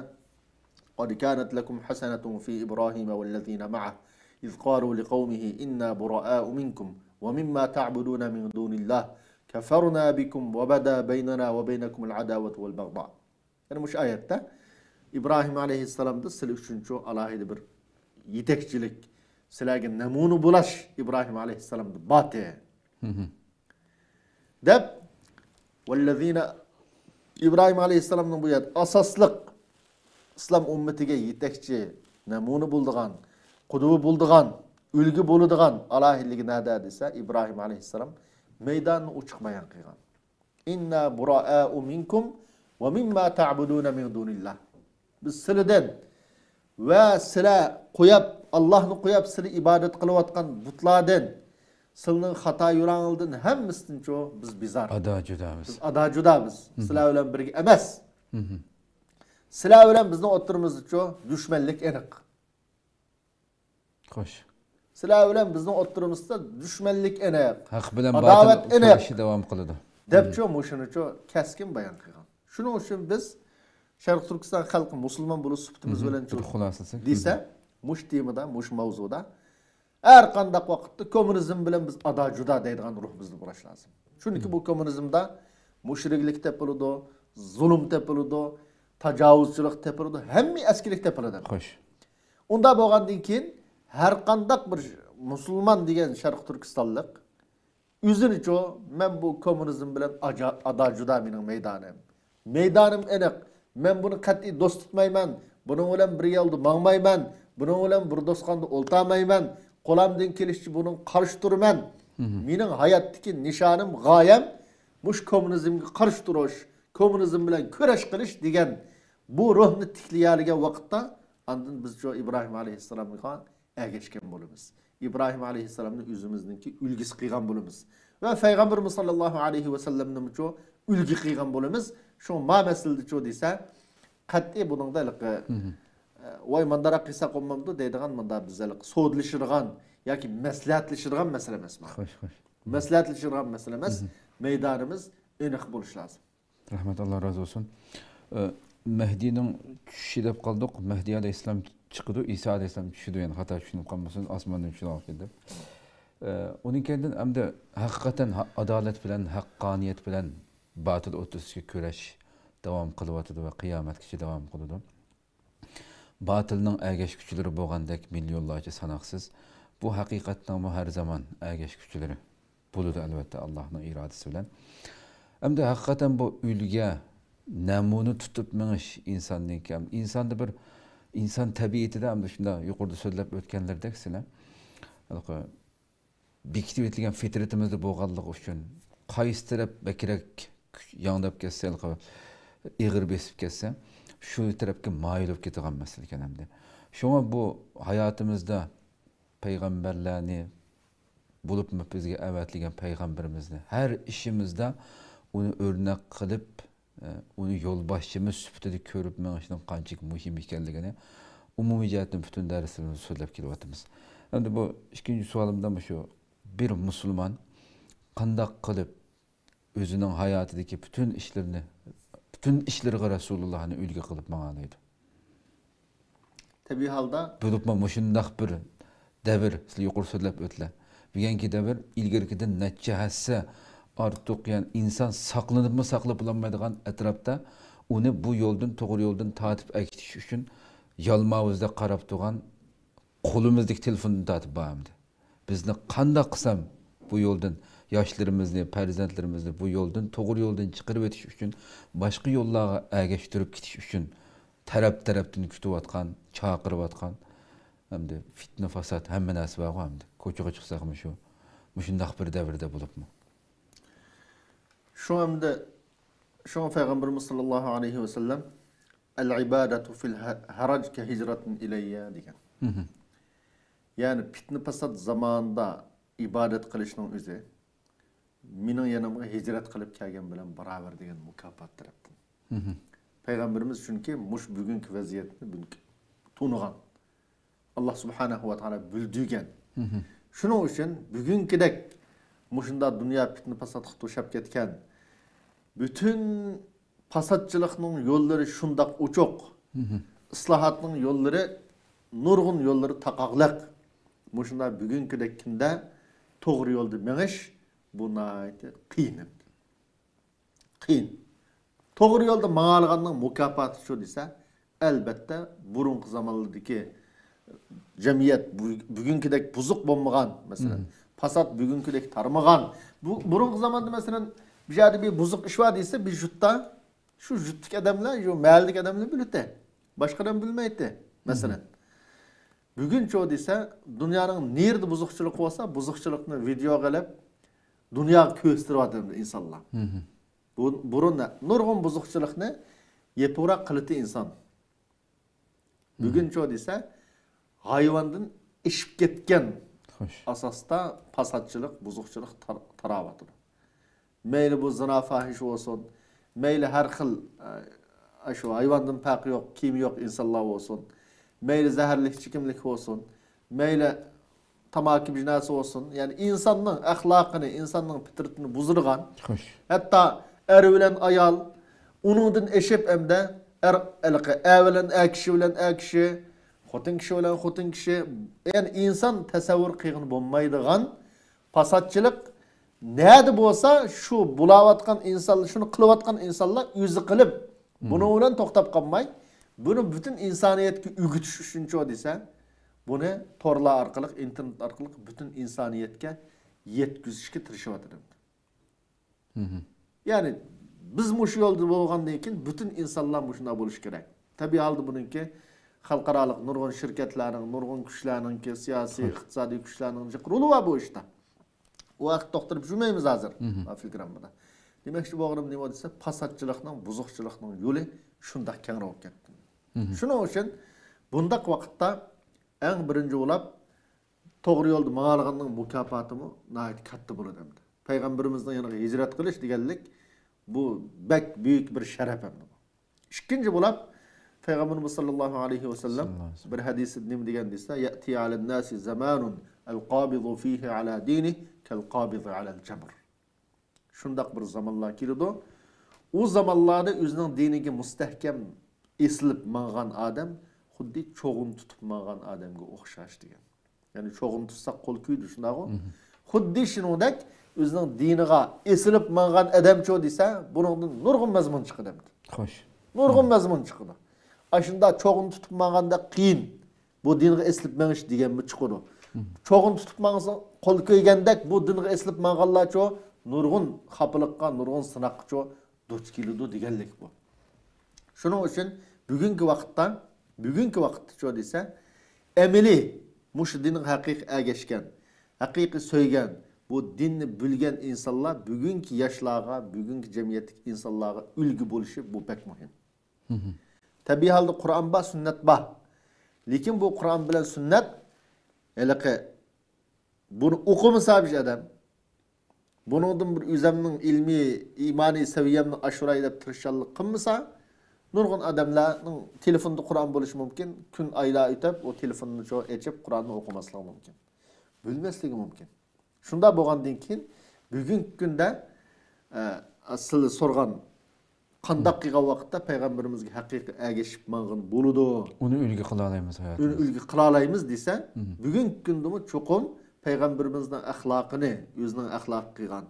قد كانت لكم حسنة في إبراهيم والذين معه إذ قالوا لقومه إنا براء منكم ومما تعبدون من دون الله كفرنا بكم وبدا بيننا وبينكم العداوة والبغضاء. يەنى مۇشۇ ئايەتتە ئىبراھىم ئەلەيھىسسالامدا سىلەر ئۈچۈنچۇ ئالاھىدە بىر يېتەكچىلىك، سىلەرگە نەمۇنە بولاش ئىبراھىم ئەلەيھىسسالامدا باتى. دەپ، ۋەللەزىنە، ئىبراھىم ئەلەيھىسسالامنىڭ بۇ يەردە ئاساسلىق ئىسلام ئۈممىتىگە يېتەكچى، نەمۇنە بولىدىغان، قۇدۋە بولىدىغان، ئۈلگە بولىدىغان ئالاھىدىلىكى نەدە دېسە، ئىبراھىم ئەلەيھىسسالام مەيداننى ئوچۇق بايان قىلغان. إنا براء منكم ومما تعبدون من دون الله. بىز سىلىدىن ۋە سىلەر قوياپ، ئاللاھنى قوياپ، سىلەر ئىبادەت قىلىۋاتقان بۇتلاردىن، سىلىنىڭ خاتا يۈرەڭلىدىن ھەممىسىدىنچۇ بىز بىزار. ئادا جۇدامىز. بىز ئادا جۇدابىز. سىلەر بىلەن بىرگە ئەمەس. سىلەر بىلەن بىزنىڭ ئوتتۇرىمىزدىچۇ دۈشمەنلىك ئېنىق. خوش. سىلەر بىلەن بىزنىڭ ئوتتۇرىمىزدا دۈشمەنلىك ئېنىق. ھەق بىلەن ئاداۋەت باتىل ئېنىق. كۈرىشى داۋام قىلىدۇ. دەپچۇ مۇشۇنىچۇ كەسكىن بايان قىلغان. شۇنىڭ ئۈچۈن بىز شەرقىي تۈركىستان خەلقى مۇسۇلمان بولۇش سۈپىتىمىز بىلەن بىر خۇلاسىسى. دېسە، مۇشۇ تېمىدا، مۇشۇ ماۋزۇدا ھەر قانداق ۋاقىتتا كوممۇنىزم بىلەن بىز ئادا جۇدا دەيدىغان روھ بىزدە بولۇش لازىم. چۈنكى بۇ كوممۇنىزمدا مۇشرىكلىك تېپىلىدۇ، زۇلۇم تېپىلىدۇ، تاجاۋۇزچىلىق تېپىلىدۇ، ھەممە ئەسكىلىك تېپىلىدۇ. خوش. ئۇنداق بولغاندىن كېيىن ھەر قانداق بىر مۇسۇلمان دېگەن شەرقىي تۈركىستانلىق ئۆزىنىچۇ، مەن بۇ كوممۇنىزم بىلەن ئاجا-، ئادا جۇدا مېنىڭ مەيدانىم. مەيدانىم ئېنىق. مەن بۇنى قەتئىي دوست تۇتمايمەن. بۇنىڭ بىلەن بىر يولدا ماڭمايمەن. بۇنىڭ بىلەن بىر دوستخانىدا ئولتۇرمايمەن. قولۇمدىن كېلىشىچە بۇنىڭغا قارشى تۇرىمەن. مېنىڭ ھاياتتىكى نىشانىم، غايەم مۇشۇ كوممۇنىزمگە قارشى تۇرۇش، كوممۇنىزم بىلەن كۈرەش قىلىش دېگەن بۇ روھنى تىكلىيەلىگەن ۋاقىتتا، ئاندىن بىزچۇ ئىبراھىم ئەلەيھىسسالامغا ئەگەشكەن بولىمىز. ئىبراھىم ئەلەيھىسسالامنى ئۆزىمىزنىڭكى ئۈلگىسى قىلغان بولىمىز. ۋە پەيغەمبىرىمىز ساللاللاھۇ ئەلەيھى ۋەسەللەمنىمۇچۇ ئۈلگە قىلغان بولىمىز. شۇڭا ما مەسىلىدىچۇ دېسە، قەتئىي بۇنىڭدا ھېلىقى، ئە، ۋاي مانداراق قىلساق بولمامدۇ دەيدىغان، مۇندا بىز ھېلىقى سودىلىشىدىغان ياكى مەسلىھەتلىشىدىغان مەسىلە ئەمەس بۇ. خوش، خوش. مەسلىھەتلىشىدىغان مەسىلە ئەمەس. مەيدانىمىز ئېنىق بولۇشى لازىم. رەھمەت، ئاللا رازى بولسۇن. ئە، مەھدىنىڭ چۈشۈشى دەپ قالدۇق. مەھدى ئەلەيھىسسالام چىقىدۇ، ئىسا ئەلەيھىسسالام چۈشىدۇ. يەنى خاتا چۈشىنىپ قالمىسۇن، ئاسماندىن چۈشىدۇ دەپ. ئە، ئۇنىڭ كەينىدىن ئەمدى ھەقىقەتەن ھە-، ئادالەت بىلەن، ھەققانىيەت بىلەن باتىل ئوتتۇرىسىدىكى كۈرەش داۋام قىلىۋاتىدۇ ۋە قىيامەتكىچە داۋام قىلىدۇ. باتىلنىڭ ئەگەشكۈچىلىرى بولغاندەك مىليونلارچە ساناقسىز. بۇ ھەقىقەتنىڭمۇ ھەر زامان ئەگەشكۈچىلىرى بولىدۇ، ئەلۋەتتە، ئاللانىڭ ئىرادىسى بىلەن. ئەمدى ھەقىقەتەن بۇ ئۈلگە، نەمۇنە تۇتۇپ مېڭىش ئىنساندىن كەم. ئىنساندا بىر، ئىنسان تەبىئىتىدە ئەمدى شۇنداق يۇقىرىدا سۆزلەپ ئۆتكەنلىرىدەك سىلەر، ھېلىقى بېكىتىۋېتىلگەن فىترىتىمىزدە بولغانلىقى ئۈچۈن، قايسى تەرەپ بەكرەك كۈچ ياڭداپ كەتسە، ھېلىقى ئېغىر بېسىپ كەتسە، شۇ تەرەپكە مايىل بولۇپ كېتىدىغان مەسىلە ئىكەن ئەمدى. شۇڭا بۇ ھاياتىمىزدا پەيغەمبەرلەرنى، بولۇپمۇ بىزگە ئەۋەتىلگەن پەيغەمبىرىمىزنى ھەر ئىشىمىزدا ئۇنى ئۆرنەك قىلىپ، ئۇنى يولباشچىمىز سۈپىتىدە كۆرۈپ مېڭىشنىڭ قانچىلىك مۇھىم ئىكەنلىكىنى ئومۇمىي جەھەتتىن پۈتۈن دەرسلىرىمىزدە سۆزلەپ كېلىۋاتىمىز. ئەمدى بۇ ئىككىنچى سوئالىمدا مۇشۇ، بىر مۇسۇلمان قانداق قىلىپ ئۆزىنىڭ ھاياتىدىكى پۈتۈن ئىشلىرىنى، پۈتۈن ئىشلىرىغا رەسۇلۇللاھنى ئۈلگە قىلىپ ماڭالايدۇ؟ تەبىئىي ھالدا. بولۇپمۇ مۇشۇنداق بىر دەۋر، سىلەر يۇقىرى سۆزلەپ ئۆتتىلەر. بۈگۈنكى دەۋر ئىلگىرىكىدىن نەچچە ھەسسە ئارتۇق، يەنى ئىنسان ساقلىنىپمۇ ساقلاپ بولالمايدىغان ئەتراپتا ئۇنى بۇ يولدىن، توغرا يولدىن تارتىپ ئەكېتىش ئۈچۈن يالماۋۇزدەك قاراپ تۇرغان، قولىمىزدىكى تېلېفوندىن تارتىپ بار ئەمدى. بىزنى قانداق قىلسام بۇ يولدىن ياشلىرىمىزنى، پەرزەنتلىرىمىزنى بۇ يولدىن، توغرا يولدىن چىقىرىۋېتىش ئۈچۈن، باشقا يوللارغا ئەگەشتۈرۈپ كېتىش ئۈچۈن تەرەپ-تەرەپتىن كۈتۈۋاتقان، چاقىرىۋاتقان، ئەمدى پىتنە-پاسات، ھەممە نەرسە بارغۇ ئەمدى. كوچىغا چىقساقمۇ شۇ، مۇشۇنداق بىر دەۋردە بولۇپمۇ. شۇ ئەمدى، شۇڭا پەيغەمبىرىمىز ساللاللاھۇ ئەلەيھى ۋەسەللەم، «ئەل ئىبادەتۇ فىل ھەرەج كە ھىجرەتىن ئىلەييە» دېگەن. يەنى پىتنە-پاسات زامانىدا ئىبادەت قىلىشنىڭ ئۆزى مېنىڭ يېنىمغا ھىجرەت قىلىپ كەلگەن بىلەن باراۋەر دېگەن مۇكاپات تەرەپتىن. پەيغەمبىرىمىز چۈنكى مۇشۇ بۈگۈنكى ۋەزىيەتنى بۈگۈنكى تونۇغان. ئاللا سۇبھانەھۇ ۋە تائالا بىلدۈرگەن. شۇنىڭ ئۈچۈن بۈگۈنكىدەك مۇشۇنداق دۇنيا پىتنە-پاساتقا توشاپ كەتكەن، پۈتۈن پاساتچىلىقنىڭ يوللىرى شۇنداق ئوچۇق، ئىسلاھاتنىڭ يوللىرى، نۇرغۇن يوللىرى تاقاقلىق. مۇشۇنداق بۈگۈنكىدەك كۈندە توغرا يولدا مېڭىش، بۇ ناھايىتى قىيىن. قىيىن. توغرا يولدا ماڭالىغاننىڭ مۇكاپاتى شۇ دېسە، ئەلبەتتە، بۇرۇنقى زامانلاردىكى جەمئىيەت بۈ-، بۈگۈنكىدەك بۇزۇق بولمىغان، مەسىلەن، پاسات بۈگۈنكىدەك تارمىغان. بۇ، بۇرۇنقى زاماندا، مەسىلەن، بىر يەردە بىر بۇزۇق ئىش بار دېسە، بىر يۇرتتا شۇ يۇرتتىكى ئادەملەر، شۇ مەھەللىدىكى ئادەملەر بىلىدۇ. باشقا ئادەم بىلمەيتتى، مەسىلەن. بۈگۈنچۇ دېسە، دۇنيانىڭ نېرىدە بۇزۇقچىلىق بولسا، بۇزۇقچىلىقنى ۋىدېيوغا ئېلىپ، دۇنياغا كۆرسىتىۋاتىدۇ ئىنسانلار. بۇ، بۇرۇن نۇرغۇن بۇزۇقچىلىقنى يېپىقراق قىلىتتى ئىنسان. بۈگۈنچۇ دېسە، ھايۋاندىن ئېشىپ كەتكەن ئاساستا پاساتچىلىق، بۇزۇقچىلىق تار-، تاراۋاتىدۇ. مەيلى بۇ زىنا پاھىشە بولسۇن، مەيلى ھەر خىل، ئە، شۇ ھايۋاندىن پەرقى يوق، كىيىمى يوق ئىنسانلار بولسۇن، مەيلى زەھەرلىك ئىچكىملىك بولسۇن، مەيلى تاماكا بىناسى بولسۇن، يەنى ئىنساننىڭ ئەخلاقىنى، ئىنساننىڭ پىترىتىنى بۇزىدىغان، ھەتتا ئەر بىلەن ئايال، ئۇنىڭدىن ئېشىپ ئەمدى ئەر، ھېلىقى ئەر بىلەن ئەر كىشى بىلەن ئەر كىشى، خوتۇن كىشى بىلەن خوتۇن كىشى، يەنى ئىنسان تەسەۋۋۇر قىلغىلى بولمايدىغان پاساتچىلىق نەدە بولسا، شۇ بولاۋاتقان ئىنسان، شۇنى قىلىۋاتقان ئىنسانلار ئۆزى قىلىپ، بۇنىڭ بىلەن توختاپ قالماي، بۇنى پۈتۈن ئىنسانىيەتكە ئۆگىتىش ئۈچۈنچۇ دېسە، بۇنى تورلار ئارقىلىق، ئىنتېرنېت ئارقىلىق پۈتۈن ئىنسانىيەتكە يەتكۈزۈشكە تىرىشىۋاتىدۇ. يەنى بىز مۇشۇ يولدا بولغاندىن كېيىن پۈتۈن ئىنسانلار مۇشۇنداق بولۇشى كېرەك. تەبىئىي ھالدا بۇنىڭكى خەلقئارالىق نۇرغۇن شىركەتلەرنىڭ، نۇرغۇن كۈچلەرنىڭكى، سىياسىي، ئىقتىسادىي كۈچلەرنىڭ جىق رولى بار بۇ ئىشتا. ئۇ ھەقتە توختىلىپ يۈرمەيمىز ھازىر، مم، فىلگراممىدا. دېمەكچى بولغىنىم نېمە دېسە، پاساتچىلىقنىڭ، بۇزۇقچىلىقنىڭ يولى شۇنداق كەڭرى بولۇپ كەتتى. مم. شۇنىڭ ئۈچۈن بۇنداق ۋاقىتتا ئەڭ بىرىنچى بولاپ توغرا يولدا ماڭالىغاننىڭ مۇكاپاتىمۇ ناھايىتى كاتتا بولىدۇ ئەمدى. پەيغەمبىرىمىزنىڭ يېنىغا ھىجرەت قىلىش دېگەنلىك، بۇ بەك بۈيۈك بىر شەرەپ ئەمدى بۇ. ئىككىنچى بولاپ، پەيغەمبىرىمىز ساللاللاھۇ ئەلەيھى ۋەسەللەم ساللاللاھۇ ئەلەيھى ۋەسەللەم بىر ھەدىسىدە نېمە دېگەن دېسە، يەتى ئالەنناسى زامانۇن ئەلقابىزۇ فىھى ئالا دىنىھى كەلقابىزى ئالەل جەمر. شۇنداق بىر زامانلار كېلىدۇ، ئۇ زامانلاردا ئۆزىنىڭ دىنىگە مۇستەھكەم ئېسىلىپ ماڭغان ئادەم خۇددى چوغۇن تۇتۇپ ماڭغان ئادەمگە ئوخشاش دېگەن. يەنى چوغۇن تۇتساق قول كۆيىدۇ، شۇنداقغۇ؟ مم. خۇددى شۇنىڭدەك ئۆزىنىڭ دىنىغا ئېسىلىپ ماڭغان ئادەمچۇ دېسە، بۇنىڭدىن نۇرغۇن مەزمۇن چىقىدۇ ئەمدى. خوش. نۇرغۇن مەزمۇن چىقىدۇ. ئاشۇنداق چوغۇن تۇتۇپ ماڭغاندەك قىيىن، بۇ دىنغا ئېسىلىپ مېڭىش دېگەنمۇ چىقىدۇ. مم. چوغۇن تۇتۇپ ماڭسا، قول كۆيگەندەك بۇ دىنغا ئېسىلىپ ماڭغانلارچۇ نۇرغۇن خاپىلىققا، نۇرغۇن سىناققىچۇ دۇچ كېلىدۇ دېگەنلىك بۇ. شۇنىڭ ئۈچۈن بۈگۈنكى ۋاقىتتا، بۈگۈنكى ۋاقىتتىچۇ دېسە، ئەمەلىي مۇشۇ دىنغا ھەقىقىي ئەگەشكەن، ھەقىقىي سۆيگەن، بۇ دىننى بىلگەن ئىنسانلار بۈگۈنكى ياشلارغا، بۈگۈنكى جەمئىيەتتىكى ئىنسانلارغا ئۈلگە بولۇشى بۇ بەك مۇھىم. مم. تەبىئىي ھالدا قۇرئان بار، سۈننەت بار. لېكىن بۇ قۇرئان بىلەن سۈننەت ھېلىقى بۇنى ئوقۇمىسا بىر ئادەم، بۇنىڭدىن بىر ئۆزەمنىڭ ئىلمىي، ئىمانىي سەۋىيەمنى ئاشۇراي دەپ تىرىشچانلىق قىلمىسا، نۇرغۇن ئادەملەرنىڭ تېلېفوندا قۇرئان بولۇشى مۇمكىن، كۈن، ئايلار ئۆتۈپ، ئۇ تېلېفوننى شۇ ئېچىپ، قۇرئاننى ئوقۇماسلىقى مۇمكىن. بىلمەسلىكى مۇمكىن. شۇنداق بولغاندىن كېيىن، بۈگۈنكى كۈندە، ئە، سىلەر سورىغان، قانداق قىلغان ۋاقىتتا پەيغەمبىرىمىزگە ھەقىقىي ئەگىشىپ ماڭغىلى بولىدۇ؟ ئۇنى ئۈلگە قىلالايمىز ھاياتىمىزدا. ئۈلگە قىلالايمىز دېسە، مم، بۈگۈنكى كۈندىمۇ چوقۇم پەيغەمبىرىمىزنىڭ ئەخلاقىنى ئۆزىنىڭ ئەخلاقى قىلغان،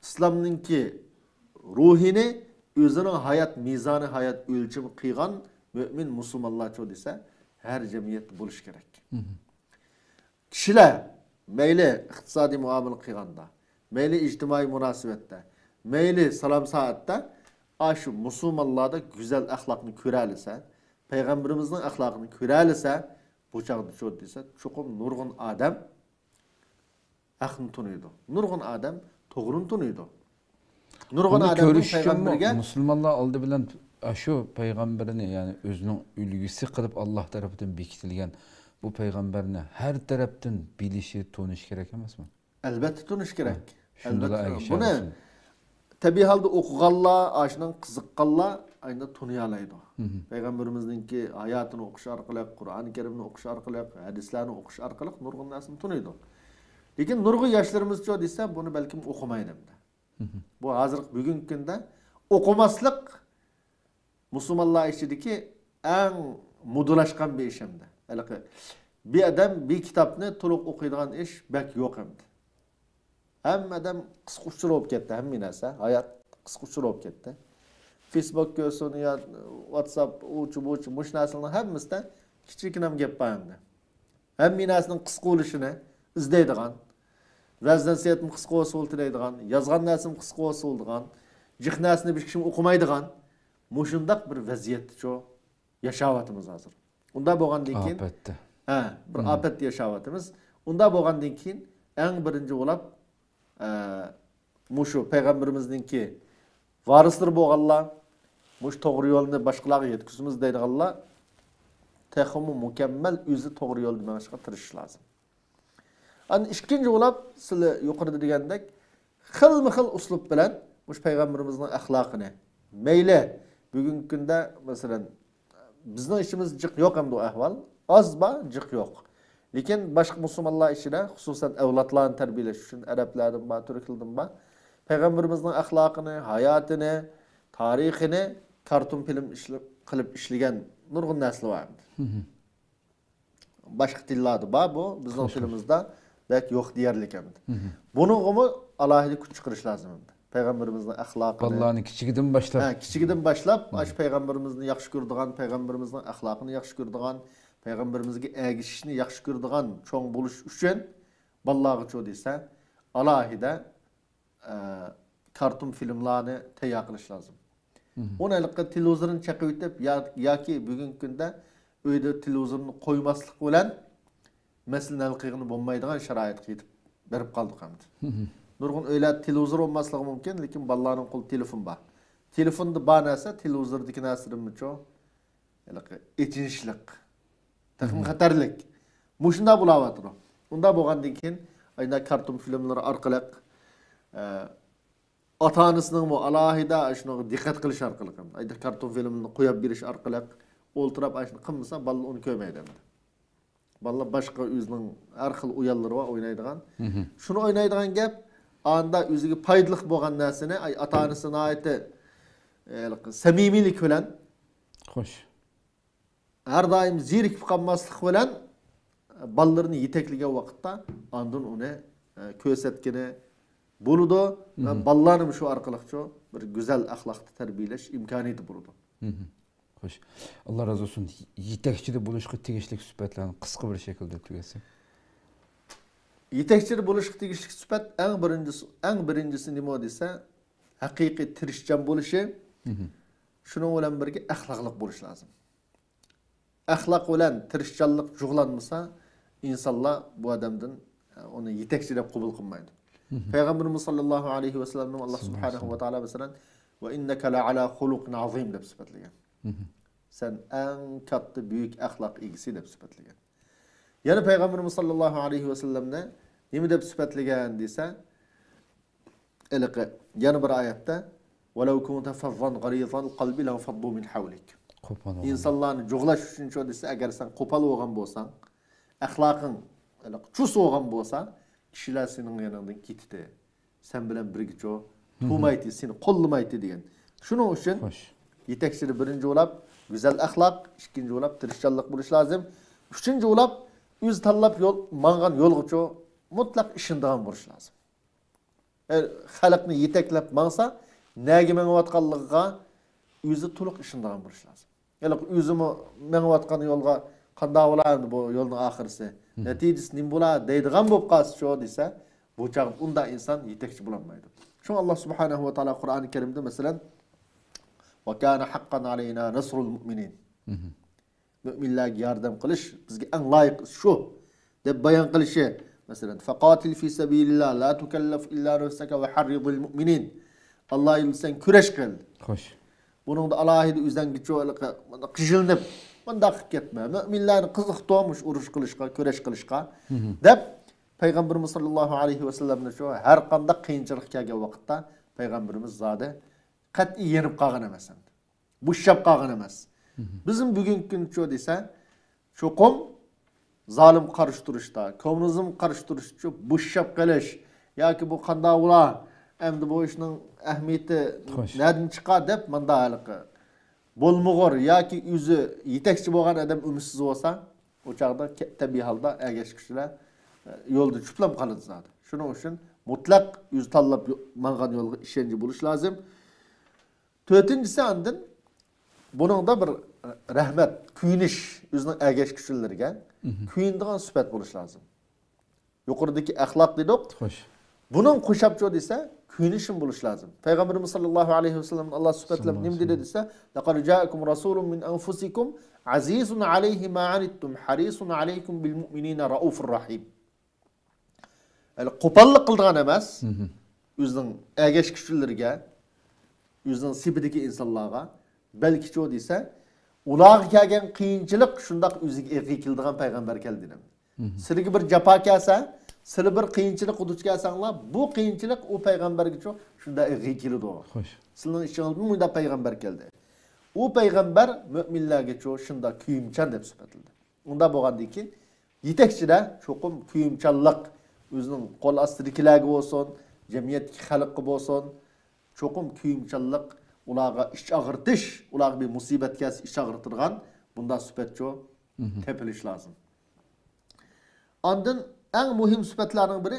ئىسلامنىڭكى روھىنى ئۆزىنىڭ ھايات مىزانى، ھايات ئۆلچىمى قىلغان مۆمىن مۇسۇلمانلارچۇ دېسە، ھەر جەمئىيەتتە بولۇشى كېرەك. مم. كىشىلەر مەيلى ئىقتىسادىي مۇئامىلە قىلغاندا، مەيلى ئىجتىمائىي مۇناسىۋەتتە، مەيلى سالام سائەتتە ئاشۇ مۇسۇلمانلاردا گۈزەل ئەخلاقنى كۆرەلىسە، پەيغەمبىرىمىزنىڭ ئەخلاقىنى كۆرەلىسە، بۇ چاغدا شۇ دېسە، چوقۇم نۇرغۇن ئادەم ھەقنى تونۇيدۇ. نۇرغۇن ئادەم توغرىنى تونۇيدۇ. نۇرغۇن ئۇنى ئادەمنىڭ كۆرۈش ئۈچۈنمۇ پەيغەمبىرىگە مۇسۇلمانلار ئالدى بىلەن ئاشۇ پەيغەمبىرنى، يەنى ئۆزىنىڭ ئۈلگىسى قىلىپ ئاللاھ تەرىپىدىن بېكىتىلگەن بۇ پەيغەمبەرنى ھەر تەرەپتىن بىلىشى، تونۇشى كېرەك ئەمەسمۇ؟ ئەلۋەتتە تونۇش كېرەك. ھە، شۇندىلا ئەلۋەتتە. ئەگىشەلىسۇن. بۇنى تەبىئىي ھالدا ئوقۇغانلار، ئاشۇنىڭ قىزىققانلار ئاندىن تونۇيالايدۇ. مم. پەيغەمبىرىمىزنىڭكى ھاياتىنى ئوقۇش ئارقىلىق، قۇرئان كەرىمنى ئوقۇش ئارقىلىق، ھەدىسلەرنى ئوقۇش ئارقىلىق نۇرغۇن نەرسىنى تونۇيدۇ. لېكىن نۇرغۇن ياشلىرىمىزچۇ دېسە، بۇنى بەلكىم ئوقۇمايدۇ ئەمدى. مم. بۇ ھازىرقى بۈگۈنكى كۈندە ئوقۇماسلىق مۇسۇلمانلار ئىچىدىكى ئەڭ مودىلاشقان بىر ئىش ئەمدى. ھېلىقى بىر ئادەم بىر كىتابنى تولۇق ئوقۇيدىغان ئىش بەك يوق ئەمدى. ھەممە ئادەم قىسقا ئۇچۇر بولۇپ كەتتى، ھەممە نەرسە، ھايات قىسقا ئۇچۇر بولۇپ كەتتى. فېيسبۇك كۆرسۇن يا ۋاتساپ، ئۇچۇ بۇچۇ، مۇشۇ نەرسىلەرنىڭ ھەممىسىدە كىچىككىنە گەپ بار ئەمدى. ھەممە نەرسىنىڭ قىسقا بولۇشىنى ئىزدەيدىغان، ۋەز نەسىھەتمۇ قىسقا بولسا بولدى دەيدىغان، يازغان نەرسىمۇ قىسقا بولسا بولىدىغان، جىق نەرسىنى بىر كىشىمۇ ئوقۇمايدىغان، مۇشۇنداق بىر ۋەزىيەتتىچۇ ياشاۋاتىمىز ھازىر. ئۇنداق بولغاندىن كېيىن، ئاپەتتە. ھە، بىر مم. ئاپەتتە ياشاۋاتىمىز. ئۇنداق بولغاندىن كېيىن، ئەڭ بىرىنچى بولاپ، ئە، مۇشۇ پەيغەمبىرىمىزنىڭكى ۋارىسلىرى بولغانلار، مۇشۇ توغرا يولنى باشقىلارغا يەتكۈزىمىز دەيدىغانلار تېخىمۇ مۇكەممەل ئۆزى توغرا يولدا مېڭىشقا تىرىشىش لازىم. ئاندىن ئىككىنچى بولاپ، سىلەر يۇقىرىدا دېگەندەك، خىلمۇ خىل ئۇسلۇب بىلەن مۇشۇ پەيغەمبىرىمىزنىڭ ئەخلاقىنى، مەيلى، بۈگۈنكى كۈندە، مەسىلەن، بىزنىڭ ئىچىمىزدە جىق يوق ئەمدى ئۇ ئەھۋال. ئاز بار، جىق يوق. لېكىن باشقا مۇسۇلمانلار ئىچىدە، خۇسۇسەن، ئەۋلادلارنى تەربىيەلەش ئۈچۈن ئەرەبلەردىن بار، تۈركلەردىن بار. پەيغەمبىرىمىزنىڭ ئەخلاقىنى، ھاياتىنى، تارىخىنى كارتون فىلىم ئىشلە-، قىلىپ ئىشلىگەن نۇرغۇن نەرسىلەر بار ئەمدى. مھم. باشقا تىللاردا بار بۇ، بىزنىڭ تىلىمىزدا بەك يوق دېيەرلىك ئەمدى. مھم. بۇنىڭغىمۇ ئالاھىدە كۈچ چىقىرىش لازىم ئەمدى. پەيغەمبىرىمىزنىڭ ئەخلاقىنى، بالىلارنى كىچىكىدىن باشلاپ. ھە، كىچىكىدىن باشلاپ، مھم. ئاشۇ پەيغەمبىرىمىزنى ياخشى كۆرىدىغان، پەيغەمبىرىمىزنىڭ ئەخلاقىنى ياخشى كۆرىدىغان، پەيغەمبىرىمىزگە ئەگىشىشنى ياخشى كۆرىدىغان چوڭ بولۇش ئۈچۈن بالىلارغىچۇ دېسە، ئالاھىدە ئە، كارتون فىلىملارنى تەييار قىلىش لازىم. مھم. ئۇنى ھېلىقى تېلېۋىزورنى چېقىۋېتىپ، يا-، ياكى بۈگۈنكى كۈندە ئۆيدە تېلېۋىزورنى قويماسلىق بىلەن مەسىلىنى ھەل قىلغىلى بولمايدىغان شارائىتقا يېتىپ بېرىپ قالدۇق ئەمدى. مھم. نۇرغۇن ئۆيلەردە تېلېۋىزور بولماسلىقى مۇمكىن، لېكىن بالىلارنىڭ قولىدا تېلېفون بار. تېلېفوندا بار نەرسە تېلېۋىزوردىكى نەرسىدىنمۇچۇ ھېلىقى ئېچىنىشلىق، تېخىمۇ مھم. خەتەرلىك. مۇشۇنداق بولاۋاتىدۇ. ئۇنداق بولغاندىن كېيىن، ئاينا كارتون فىلىملىرى ئارقىلىق، ئە، ئاتا-ئانىسىنىڭمۇ ئالاھىدە شۇنىڭغا دىققەت قىلىش ئارقىلىق، ئاينا كارتون فىلىملىرىنى قويۇپ بېرىش ئارقىلىق، ئولتۇرۇپ ئاشۇنى قىلمىسا، بالىلار ئۇنى كۆرمەيدۇ ئەمدى. بالىلار باشقا ئۆزىنىڭ ھەر خىل ئويۇنلىرى بار ئوينايدىغان. مھم. شۇنى ئوينايدىغان گەپ، ئاندا ئۆزىگە پايدىلىق بولغان نەرسىنى، ئاي، ئاتا-ئانىسى ناھايىتى، ئە، سەمىمىيلىك بىلەن خوش. ھەر دائىم زېرىكىپ قالماسلىق بىلەن بالىلىرىنى يېتەكلىگەن ۋاقىتتا ئاندىن ئۇنى، ئە، كۆرسەتكىنى بولىدۇ ۋە مھم. بالىلارنى شۇ ئارقىلىقچۇ بىر گۈزەل ئەخلاقتا تەربىيەلەش ئىمكانىيىتى بولىدۇ. مھم. خوش. ئاللا رازى بولسۇن. يېتەكچىدە بولۇشقا تېگىشلىك سۈپەتلەرنى قىسقا بىر شەكىلدە تۈگەتسەك. يېتەكچىدە بولۇشقا تېگىشلىك سۈپەت ئەڭ بىرىنچىسى، ئەڭ بىرىنچىسى نېمە دېسە، ھەقىقىي تىرىشچان بولۇشى، مھم. شۇنىڭ بىلەن بىرگە ئەخلاقلىق بولۇش لازىم. ئەخلاق بىلەن تىرىشچانلىق جۇغلانمىسا، ئىنسانلار بۇ ئادەمدىن، ئۇنى يېتەكچى دەپ قوبۇل قىلمايدۇ. مھم. پەيغەمبىرىمىز ساللاللاھۇ ئەلەيھى ۋەسەللەمنى ئاللا ساللاللاھۇ ئەلەيھى سۇبھانەھۇ ۋەسەللەم. ۋە تائالا، مەسىلەن، «ۋە ئىننەكە لەئەلا خۇلۇقىن ئەزىم» دەپ سۈپەتلىگەن. مھم. سەن ئەڭ كاتتا، بۈيۈك ئەخلاق ئىگىسى دەپ سۈپەتلىگەن. يەنە پەيغەمبىرىمىز ساللاللاھۇ ئەلەيھى ۋەسەللەمنى نېمە دەپ سۈپەتلىگەن دېسە، ھېلىقى يەنە بىر ئايەتتە، «ۋەلەۋ كۇنتە فەززەن غەلىزەل قەلبى لەنفەضدۇ مىن ھەۋلىك.» قوپال بولغان. ئىنسانلارنى جۇغلاش ئۈچۈن شۇ دېسە، ئەگەر سەن قوپال بولغان بولساڭ، ئەخلاقىڭ ھېلىقى چۇس بولغان بولسا، كىشىلەر سېنىڭ يېنىڭدىن كېتىدۇ. سەن بىلەن بىرگىچۇ مھم. تۇرمايتتى، سېنى قوللىمايتتى دېگەن. شۇنىڭ ئۈچۈن خوش. يېتەكچىدە بىرىنچى بولاپ گۈزەل ئەخلاق، ئىككىنچى بولاپ تىرىشچانلىق بولۇش لازىم. ئۈچىنچى بولاپ ئۆزى تاللاپ يول، ماڭغان يولغىچۇ مۇتلەق ئىشىنىدىغان بولۇش لازىم. ئە، خەلقنى يېتەكلەپ ماڭسا، نەگە مېڭىۋاتقانلىقىغا ئۆزى تولۇق ئىشىنىدىغان بولۇش لازىم. ھېلىقى ئۆزىمۇ مېڭىۋاتقان يولغا قانداق بولا ئەمدى بۇ يولنىڭ ئاخىرىسى؟ مھم. نەتىجىسى نېمە بولا دەيدىغان بولۇپ قالسىچۇ دېسە، بۇ چاغدا ئۇنداق ئىنسان يېتەكچى بولالمايدۇ. شۇڭا ئاللا سۇبھانەھۇ ۋە تائالا قۇرئانى كەرىمدە، مەسىلەن، «ۋە كانە ھەققەن ئەلەينا نەسرۇل مۇئمىنىن.» مھم. مۆمىنلەرگە ياردەم قىلىش بىزگە ئەڭ لايىق ئىش شۇ، دەپ بايان قىلىشى. مەسىلەن، «فەقاتىل فى سەبىلىللا، لا تۇكەللەف ئىللا نەفسەكە ۋە ھەررىدىل مۇئمىنىن.» ئاللا يولىدا سەن كۈرەش قىل. خوش. بۇنىڭدا ئالاھىدە ئۆزەڭگىچۇ قىجىلىنىپ، مۇنداق قىلىپ كەتمە. مۆمىنلەرنى قىزىقتۇر مۇشۇ ئۇرۇش قىلىشقا، كۈرەش قىلىشقا، مھم. دەپ پەيغەمبىرىمىز ساللاللاھۇ ئەلەيھى ۋەسەللەمنىچۇ ھەر قانداق قىيىنچىلىق كەلگەن ۋاقىتتا پەيغەمبىرىمىز زادى قەتئىي يېنىپ قالغان ئەمەس ئەمدى. بوشاپ قالغان ئەمەس. مھم. بىزمۇ بۈگۈنكى كۈنچۇ دېسە، چوقۇم زالىمغا قارشى تۇرۇشتا، كوممۇنىزمغا قارشى تۇرۇشتىچۇ بوشاپ قېلىش ياكى بۇ قانداق بولا، ئەمدى بۇ ئىشنىڭ ئەھمىيىتى نەدىن چىقار دەپ، ماندا ھېلىقى بولمىغۇر ياكى ئۆزى يېتەكچى بولغان ئادەم ئۈمىدسىز بولسا، ئۇ چاغدا تەبىئىي ھالدا ئەگەشكۈچىلەر يولدا چۈپلەپ قالىدۇ زادى. شۇنىڭ ئۈچۈن مۇتلەق ئۆزى تاللاپ ماڭغان يولغا ئىشەنچى بولۇش لازىم. تۆتىنچىسى، ئاندىن بۇنىڭدا بىر رەھمەت، كۆيۈنۈش، ئۆزىنىڭ ئەگەشكۈچىلىرىگە كۆيۈنىدىغان سۈپەت بولۇش لازىم. يۇقىرىدىكى ئەخلاق دېدۇق. بۇنىڭ قوشاپچۇ دېسە، كۆيۈنۈشمۇ بولۇش لازىم. پەيغەمبىرىمىز ساللاللاھۇ ئەلەيھى ۋەسەللەم ئاللا سۈپەتلەپ نېمە دېدى دېسە، لەقەد جائەكۇم رەسۇلۇن مىن ئەنفۇسىكۇم ئەزىزۇن ئەلەيھى ما ئەنىتتۇم ھەرىسۇن ئەلەيكۇم بىل مۇئمىنىنە رەئۇفۇر رەھىم. يەنى قوپاللىق قىلىدىغان ئەمەس، ئۆزىنىڭ ئەگەشكۈچىلىرىگە، ئۆزىنىڭ سېپىدىكى ئىنسانلارغا، بەلكىچۇ دېسە، ئۇلارغا كەلگەن قىيىنچىلىق شۇنداق ئۆزىگە ئېغىر كېلىدىغان پەيغەمبەر كەلدى دېدى. سىلىگە بىر جاپا كەلسە، سىلى بىر قىيىنچىلىققا دۇچ كەلسەڭلار، بۇ قىيىنچىلىق ئۇ پەيغەمبەرگىچۇ شۇنداق ئېغىر كېلىدۇ. سىلىنىڭ ئىچىڭىزدىن مۇنداق پەيغەمبەر كەلدى. ئۇ پەيغەمبەر مۆمىنلەرگىچۇ شۇنداق كۆيۈمچان دەپ سۈپەتلىدى. ئۇنداق بولغاندىن كېيىن، يېتەكچىدە چوقۇم كۆيۈمچانلىق، ئۆزىنىڭ قول ئاستىدىكىلەرگە بولسۇن، جەمئىيەتتىكى خەلققە بولسۇن، چوقۇم كۆيۈمچانلىق، ئۇلارغا ئىچ ئاغرىتىش، ئۇلارغا بىر مۇسىبەت كەلسە ئىچ ئاغرىتىدىغان بۇنداق سۈپەتچۇ تېپىلىش لازىم. ئاندىن ئەڭ مۇھىم سۈپەتلەرنىڭ بىرى،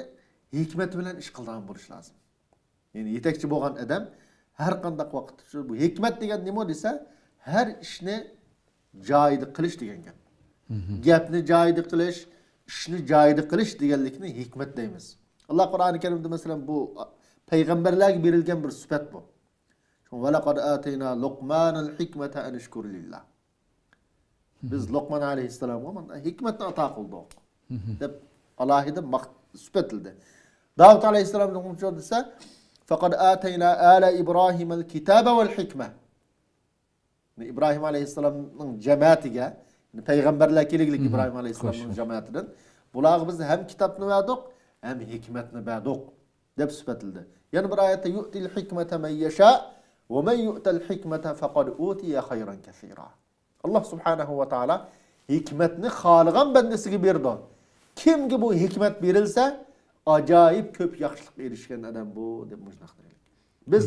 ھېكمەت بىلەن ئىش قىلىدىغان بولۇش لازىم. يەنى يېتەكچى بولغان ئادەم ھەر قانداق ۋاقىتتا شۇ، بۇ ھېكمەت دېگەن نېمە دېسە، ھەر ئىشنى جايىدا قىلىش دېگەن گەپ. گەپنى جايىدا قىلىش، ئىشنى جايىدا قىلىش دېگەنلىكنى ھېكمەت دەيمىز. ئاللا قۇرئانى كەرىمدە، مەسىلەن، بۇ پەيغەمبەرلەرگە بېرىلگەن بىر سۈپەت بۇ. ۋەلەقەد ئاتەينا لۇقمانەل ھىكمەتە ئەنىشكۇر لىللا. بىز لوقمان ئەلەيھىسسالامغا مانا ھېكمەتنى ئاتا قىلدۇق، دەپ ئالاھىدە ماق-، سۈپەتلىدى. داۋۇت ئەلەيھىسسالام نېمە دېسە، فەقەد ئاتەينا ئالە ئىبراھىمەل كىتابە ۋەل ھىكمە. ئىبراھىم ئەلەيھىسسالامنىڭ جەمەتىگە، پەيغەمبەرلەر كېلىگلىك ئىبراھىم ئەلەيھىسسالامنىڭ جەمەتىدىن، بۇلارغا بىز ھەم كىتابنى بەردۇق، ھەم ھېكمەتنى بەردۇق، دەپ سۈپەتلىدى. يەنە بىر ئايەتتە، يۇئتىل ھىكمەتە مەن يەشا ۋە مەن يۇئتەل ھىكمەتە فەقەد ئۇتىيە خەيرەن كەسىرا. ئاللا سۇبھانەھۇ ۋە تائالا ھېكمەتنى خالىغان بەندىسىگە بېرىدۇ. كىمگە بۇ ھېكمەت بېرىلسە، ئاجايىپ كۆپ ياخشىلىققا ئېرىشكەن ئادەم بۇ، دەپ مۇشۇنداق دەيلى. بىز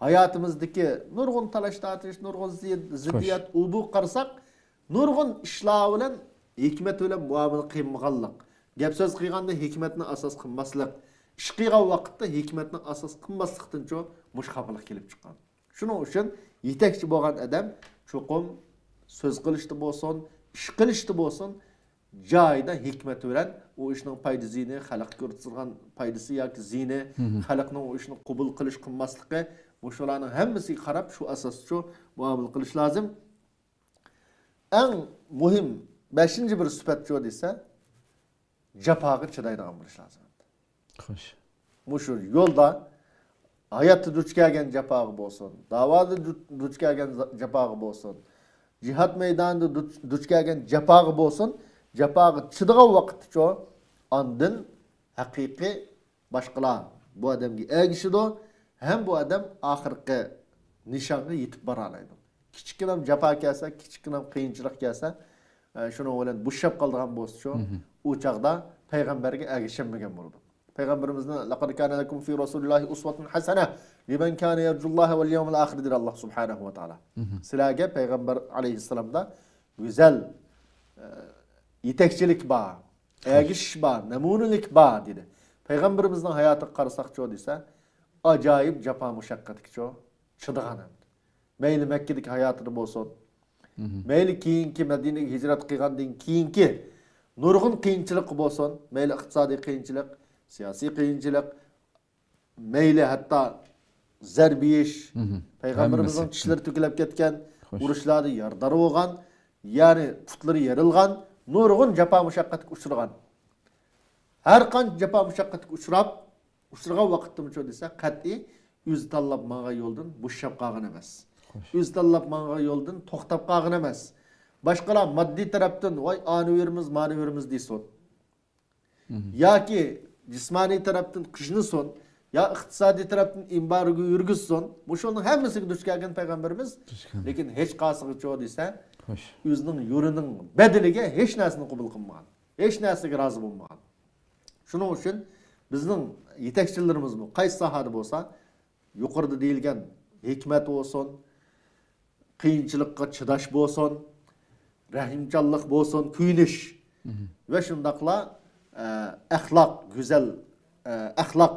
ھاياتىمىزدىكى نۇرغۇن تالاش-تارتىش، نۇرغۇن زىياد-، زىددىيەت، ئۇ بۇ قارىساق، نۇرغۇن ئىشلار بىلەن ھېكمەت بىلەن مۇئامىلە قىلمىغانلىق، گەپ-سۆز قىلغاندا ھېكمەتنى ئاساس قىلماسلىق، ئىش قىلغان ۋاقىتتا ھېكمەتنى ئاساس قىلماسلىقتىنچۇ مۇشۇ خاپىلىق كېلىپ چىققان. شۇنىڭ ئۈچۈن يېتەكچى بولغان ئادەم چوقۇم سۆز قىلىشتا بولسۇن، ئىش قىلىشتا بولسۇن، جايىدا ھېكمەت بىلەن ئۇ ئىشنىڭ پايدا زىيىنى، خەلققە كۆرسىتىدىغان پايدىسى ياكى زىيىنى، خەلقنىڭ ئۇ ئىشنى قوبۇل قىلىش قىلماسلىقى، مۇشۇلارنىڭ ھەممىسىگە قاراپ شۇ ئاساستا شۇ مۇئامىلە قىلىش لازىم. ئەڭ مۇھىم بەشىنچى بىر سۈپەت شۇ دېسە، جاپاغا چىدايدىغان بولۇش لازىم. خوش. مۇشۇ يولدا ھاياتتا دۇچ كەلگەن جاپاغا بولسۇن، داۋادا دۇ-، دۇچ كەلگەن جاپاغا بولسۇن، جىھاد مەيدانىدا دۇچ، دۇچ كەلگەن جاپاغا بولسۇن، جاپاغا چىدىغان ۋاقىتتىچۇ ئاندىن ھەقىقىي باشقىلار بۇ ئادەمگە ئەگىشىدۇ، ھەم بۇ ئادەم ئاخىرقى نىشانغا يېتىپ بارالايدۇ. كىچىككىنە جاپا كەلسە، كىچىككىنە قىيىنچىلىق كەلسە، ئە، شۇنىڭ بىلەن بوشاپ قالىدىغان بولسىچۇ، ئۇ چاغدا پەيغەمبەرگە ئەگىشەلمىگەن بولىدۇ. پەيغەمبىرىمىزنى، لەقەد كانە لەكۇم فى رەسۇلىللاھى ئۇسۋەتۇن ھەسەنە لىمەن كانە يەرجۇللاھە ۋەل يەۋمەل ئاخىر، دېدى ئاللا سۇبھانەھۇ ۋە تائالا. سىلەرگە پەيغەمبەر ئەلەيھىسسالامدا گۈزەل، ئە، يېتەكچىلىك بار، ئەگىشىش بار، نەمۇنىلىك بار، دېدى. پەيغەمبىرىمىزنىڭ ھاياتىغا قارىساقچۇ دېسە، ئاجايىپ جاپا مۇشەققەتكىچۇ چىدىغان ئەمدى. مەيلى مەككىدىكى ھاياتىدا بولسۇن، مەيلى كېيىنكى مەدىنىگە ھىجرەت قىلغاندىن كېيىنكى نۇرغۇن قىيىنچىلىققا بولسۇن، مەيلى ئىقتىسادىي قىيىنچىلىق، سىياسىي قىيىنچىلىق، مەيلى ھەتتا زەربە يېيىش، پەيغەمبىرىمىزنىڭ چىشلىرى تۆكۈلۈپ كەتكەن، ئۇرۇشلاردا يارىدار بولغان، يەنى پۇتلىرى يېرىلغان، نۇرغۇن جاپا مۇشەققەتكە ئۇچرىغان. ھەر قانچە جاپا مۇشەققەتكە ئۇچراپ، ئۇچرىغان ۋاقىتتىمۇچۇ دېسە، قەتئىي ئۆزى تاللاپ ماڭغان يولدىن بوشاپ قالغان ئەمەس. ئۆزى تاللاپ ماڭغان يولدىن توختاپ قالغان ئەمەس. باشقىلار ماددىي تەرەپتىن، ۋاي، ئانى بېرىمىز، مانى بېرىمىز دېسۇن. ياكى جىسمانىي تەرەپتىن قىينىسۇن، يا ئىقتىسادىي تەرەپتىن ئېمبارگو يۈرگۈزسۇن. مۇشۇنىڭ ھەممىسىگە دۇچ كەلگەن پەيغەمبىرىمىز. لېكىن ھېچ قايسىغىچۇ دېسە، ئۆزىنىڭ يولىنىڭ بەدىلىگە ھېچ نەرسىنى قوبۇل قىلمىغان. ھېچ نەرسىگە رازى بولمىغان. شۇنىڭ ئۈچۈن بىزنىڭ يېتەكچىلىرىمىزمۇ قايسى ساھەدە بولسا، يۇقىرىدا دېيىلگەن ھېكمەت بولسۇن، قىيىنچىلىققا چىداش بولسۇن، رەھىمچانلىق بولسۇن، كۆيۈنۈش ۋە شۇنداقلا، ئە، ئەخلاق، گۈزەل، ئە، ئەخلاق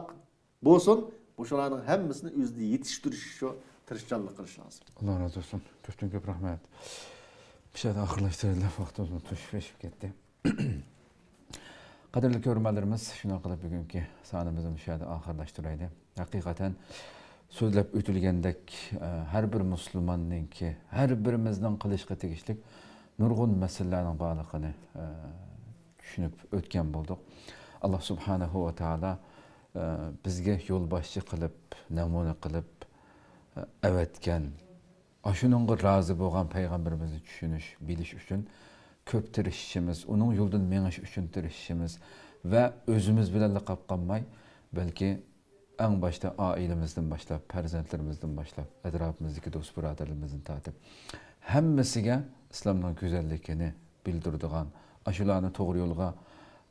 بولسۇن، مۇشۇلارنىڭ ھەممىسىنى ئۆزىدە يېتىشتۈرۈش شۇ تىرىشچانلىق قىلىش لازىم. ئاللا رازى بولسۇن. كۆپتىن كۆپ رەھمەت. مۇشۇ يەردە ئاخىرلاشتۇرايلى، ۋاقتىمىزمۇ توشۇپ ئېشىپ كەتتى. قەدىرلىك كۆرۈرمەنلىرىمىز، شۇنىڭ قىلىپ بۈگۈنكى سانىمىزنى مۇشۇ يەردە ئاخىرلاشتۇرايلى. ھەقىقەتەن سۆزلەپ ئۆتۈلگەندەك، ئە، ھەر بىر مۇسۇلماننىڭكى، ھەر بىرىمىزنىڭ قىلىشقا تېگىشلىك نۇرغۇن مەسىلىلەرنىڭ بارلىقىنى، ئە، چۈشىنىپ ئۆتكەن بولدۇق. ئاللا سۇبھانەھۇ ۋە تائالا، ئە، بىزگە يولباشچى قىلىپ، نەمۇنە قىلىپ، ئە، ئەۋەتكەن، ئاشۇنىڭغا رازى بولغان پەيغەمبىرىمىزنى چۈشىنىش، بىلىش ئۈچۈن كۆپ تىرىشىشىمىز، ئۇنىڭ يولىدىن مېڭىش ئۈچۈن تىرىشىشىمىز ۋە ئۆزىمىز بىلەنلا قاپ قالماي، بەلكى ئەڭ باشتا ئائىلىمىزدىن باشلاپ، پەرزەنتلىرىمىزدىن باشلاپ، ئەتراپىمىزدىكى دوست-بۇرادەرلىرىمىزدىن تارتىپ، ھەممىسىگە ئىسلامنىڭ گۈزەللىكىنى بىلدۈرىدىغان، ئاشۇلارنى توغرا يولغا،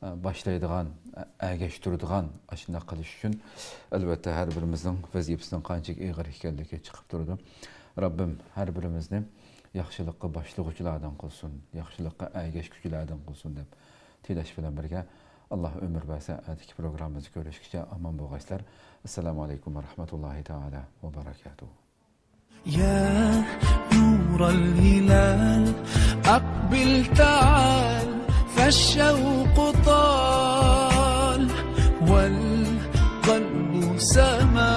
ئە، باشلايدىغان، ئە، ئەگەشتۈرىدىغان ئاشۇنداق قىلىش ئۈچۈن، ئەلۋەتتە، ھەر بىرىمىزنىڭ ۋەزىپىسىنىڭ قانچىلىك ئېغىر ئىكەنلىكى چىقىپ تۇرىدۇ. رەببىم ھەر بىرىمىزنى ياخشىلىققا باشلىغۇچىلاردىن قىلسۇن، ياخشىلىققا ئەگەشكۈچىلەردىن قىلسۇن دەپ تىلەش بىلەن بىرگە، ئاللا ئۆمۈر بەرسە، ئەتىكى پروگراممىمىزدا كۆرۈشكىچە ئامان بولغايسىلەر. ئەسسالامۇ ئەلەيكۇم ۋە رەھمەتۇللاھى تائالا ۋە بەرەكاتۇھۇ. يا نور الهلال، أقبل تعال، فالشوق طال، والقلب سما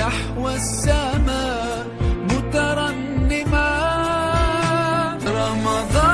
نحو السماء مترنما. رمضان.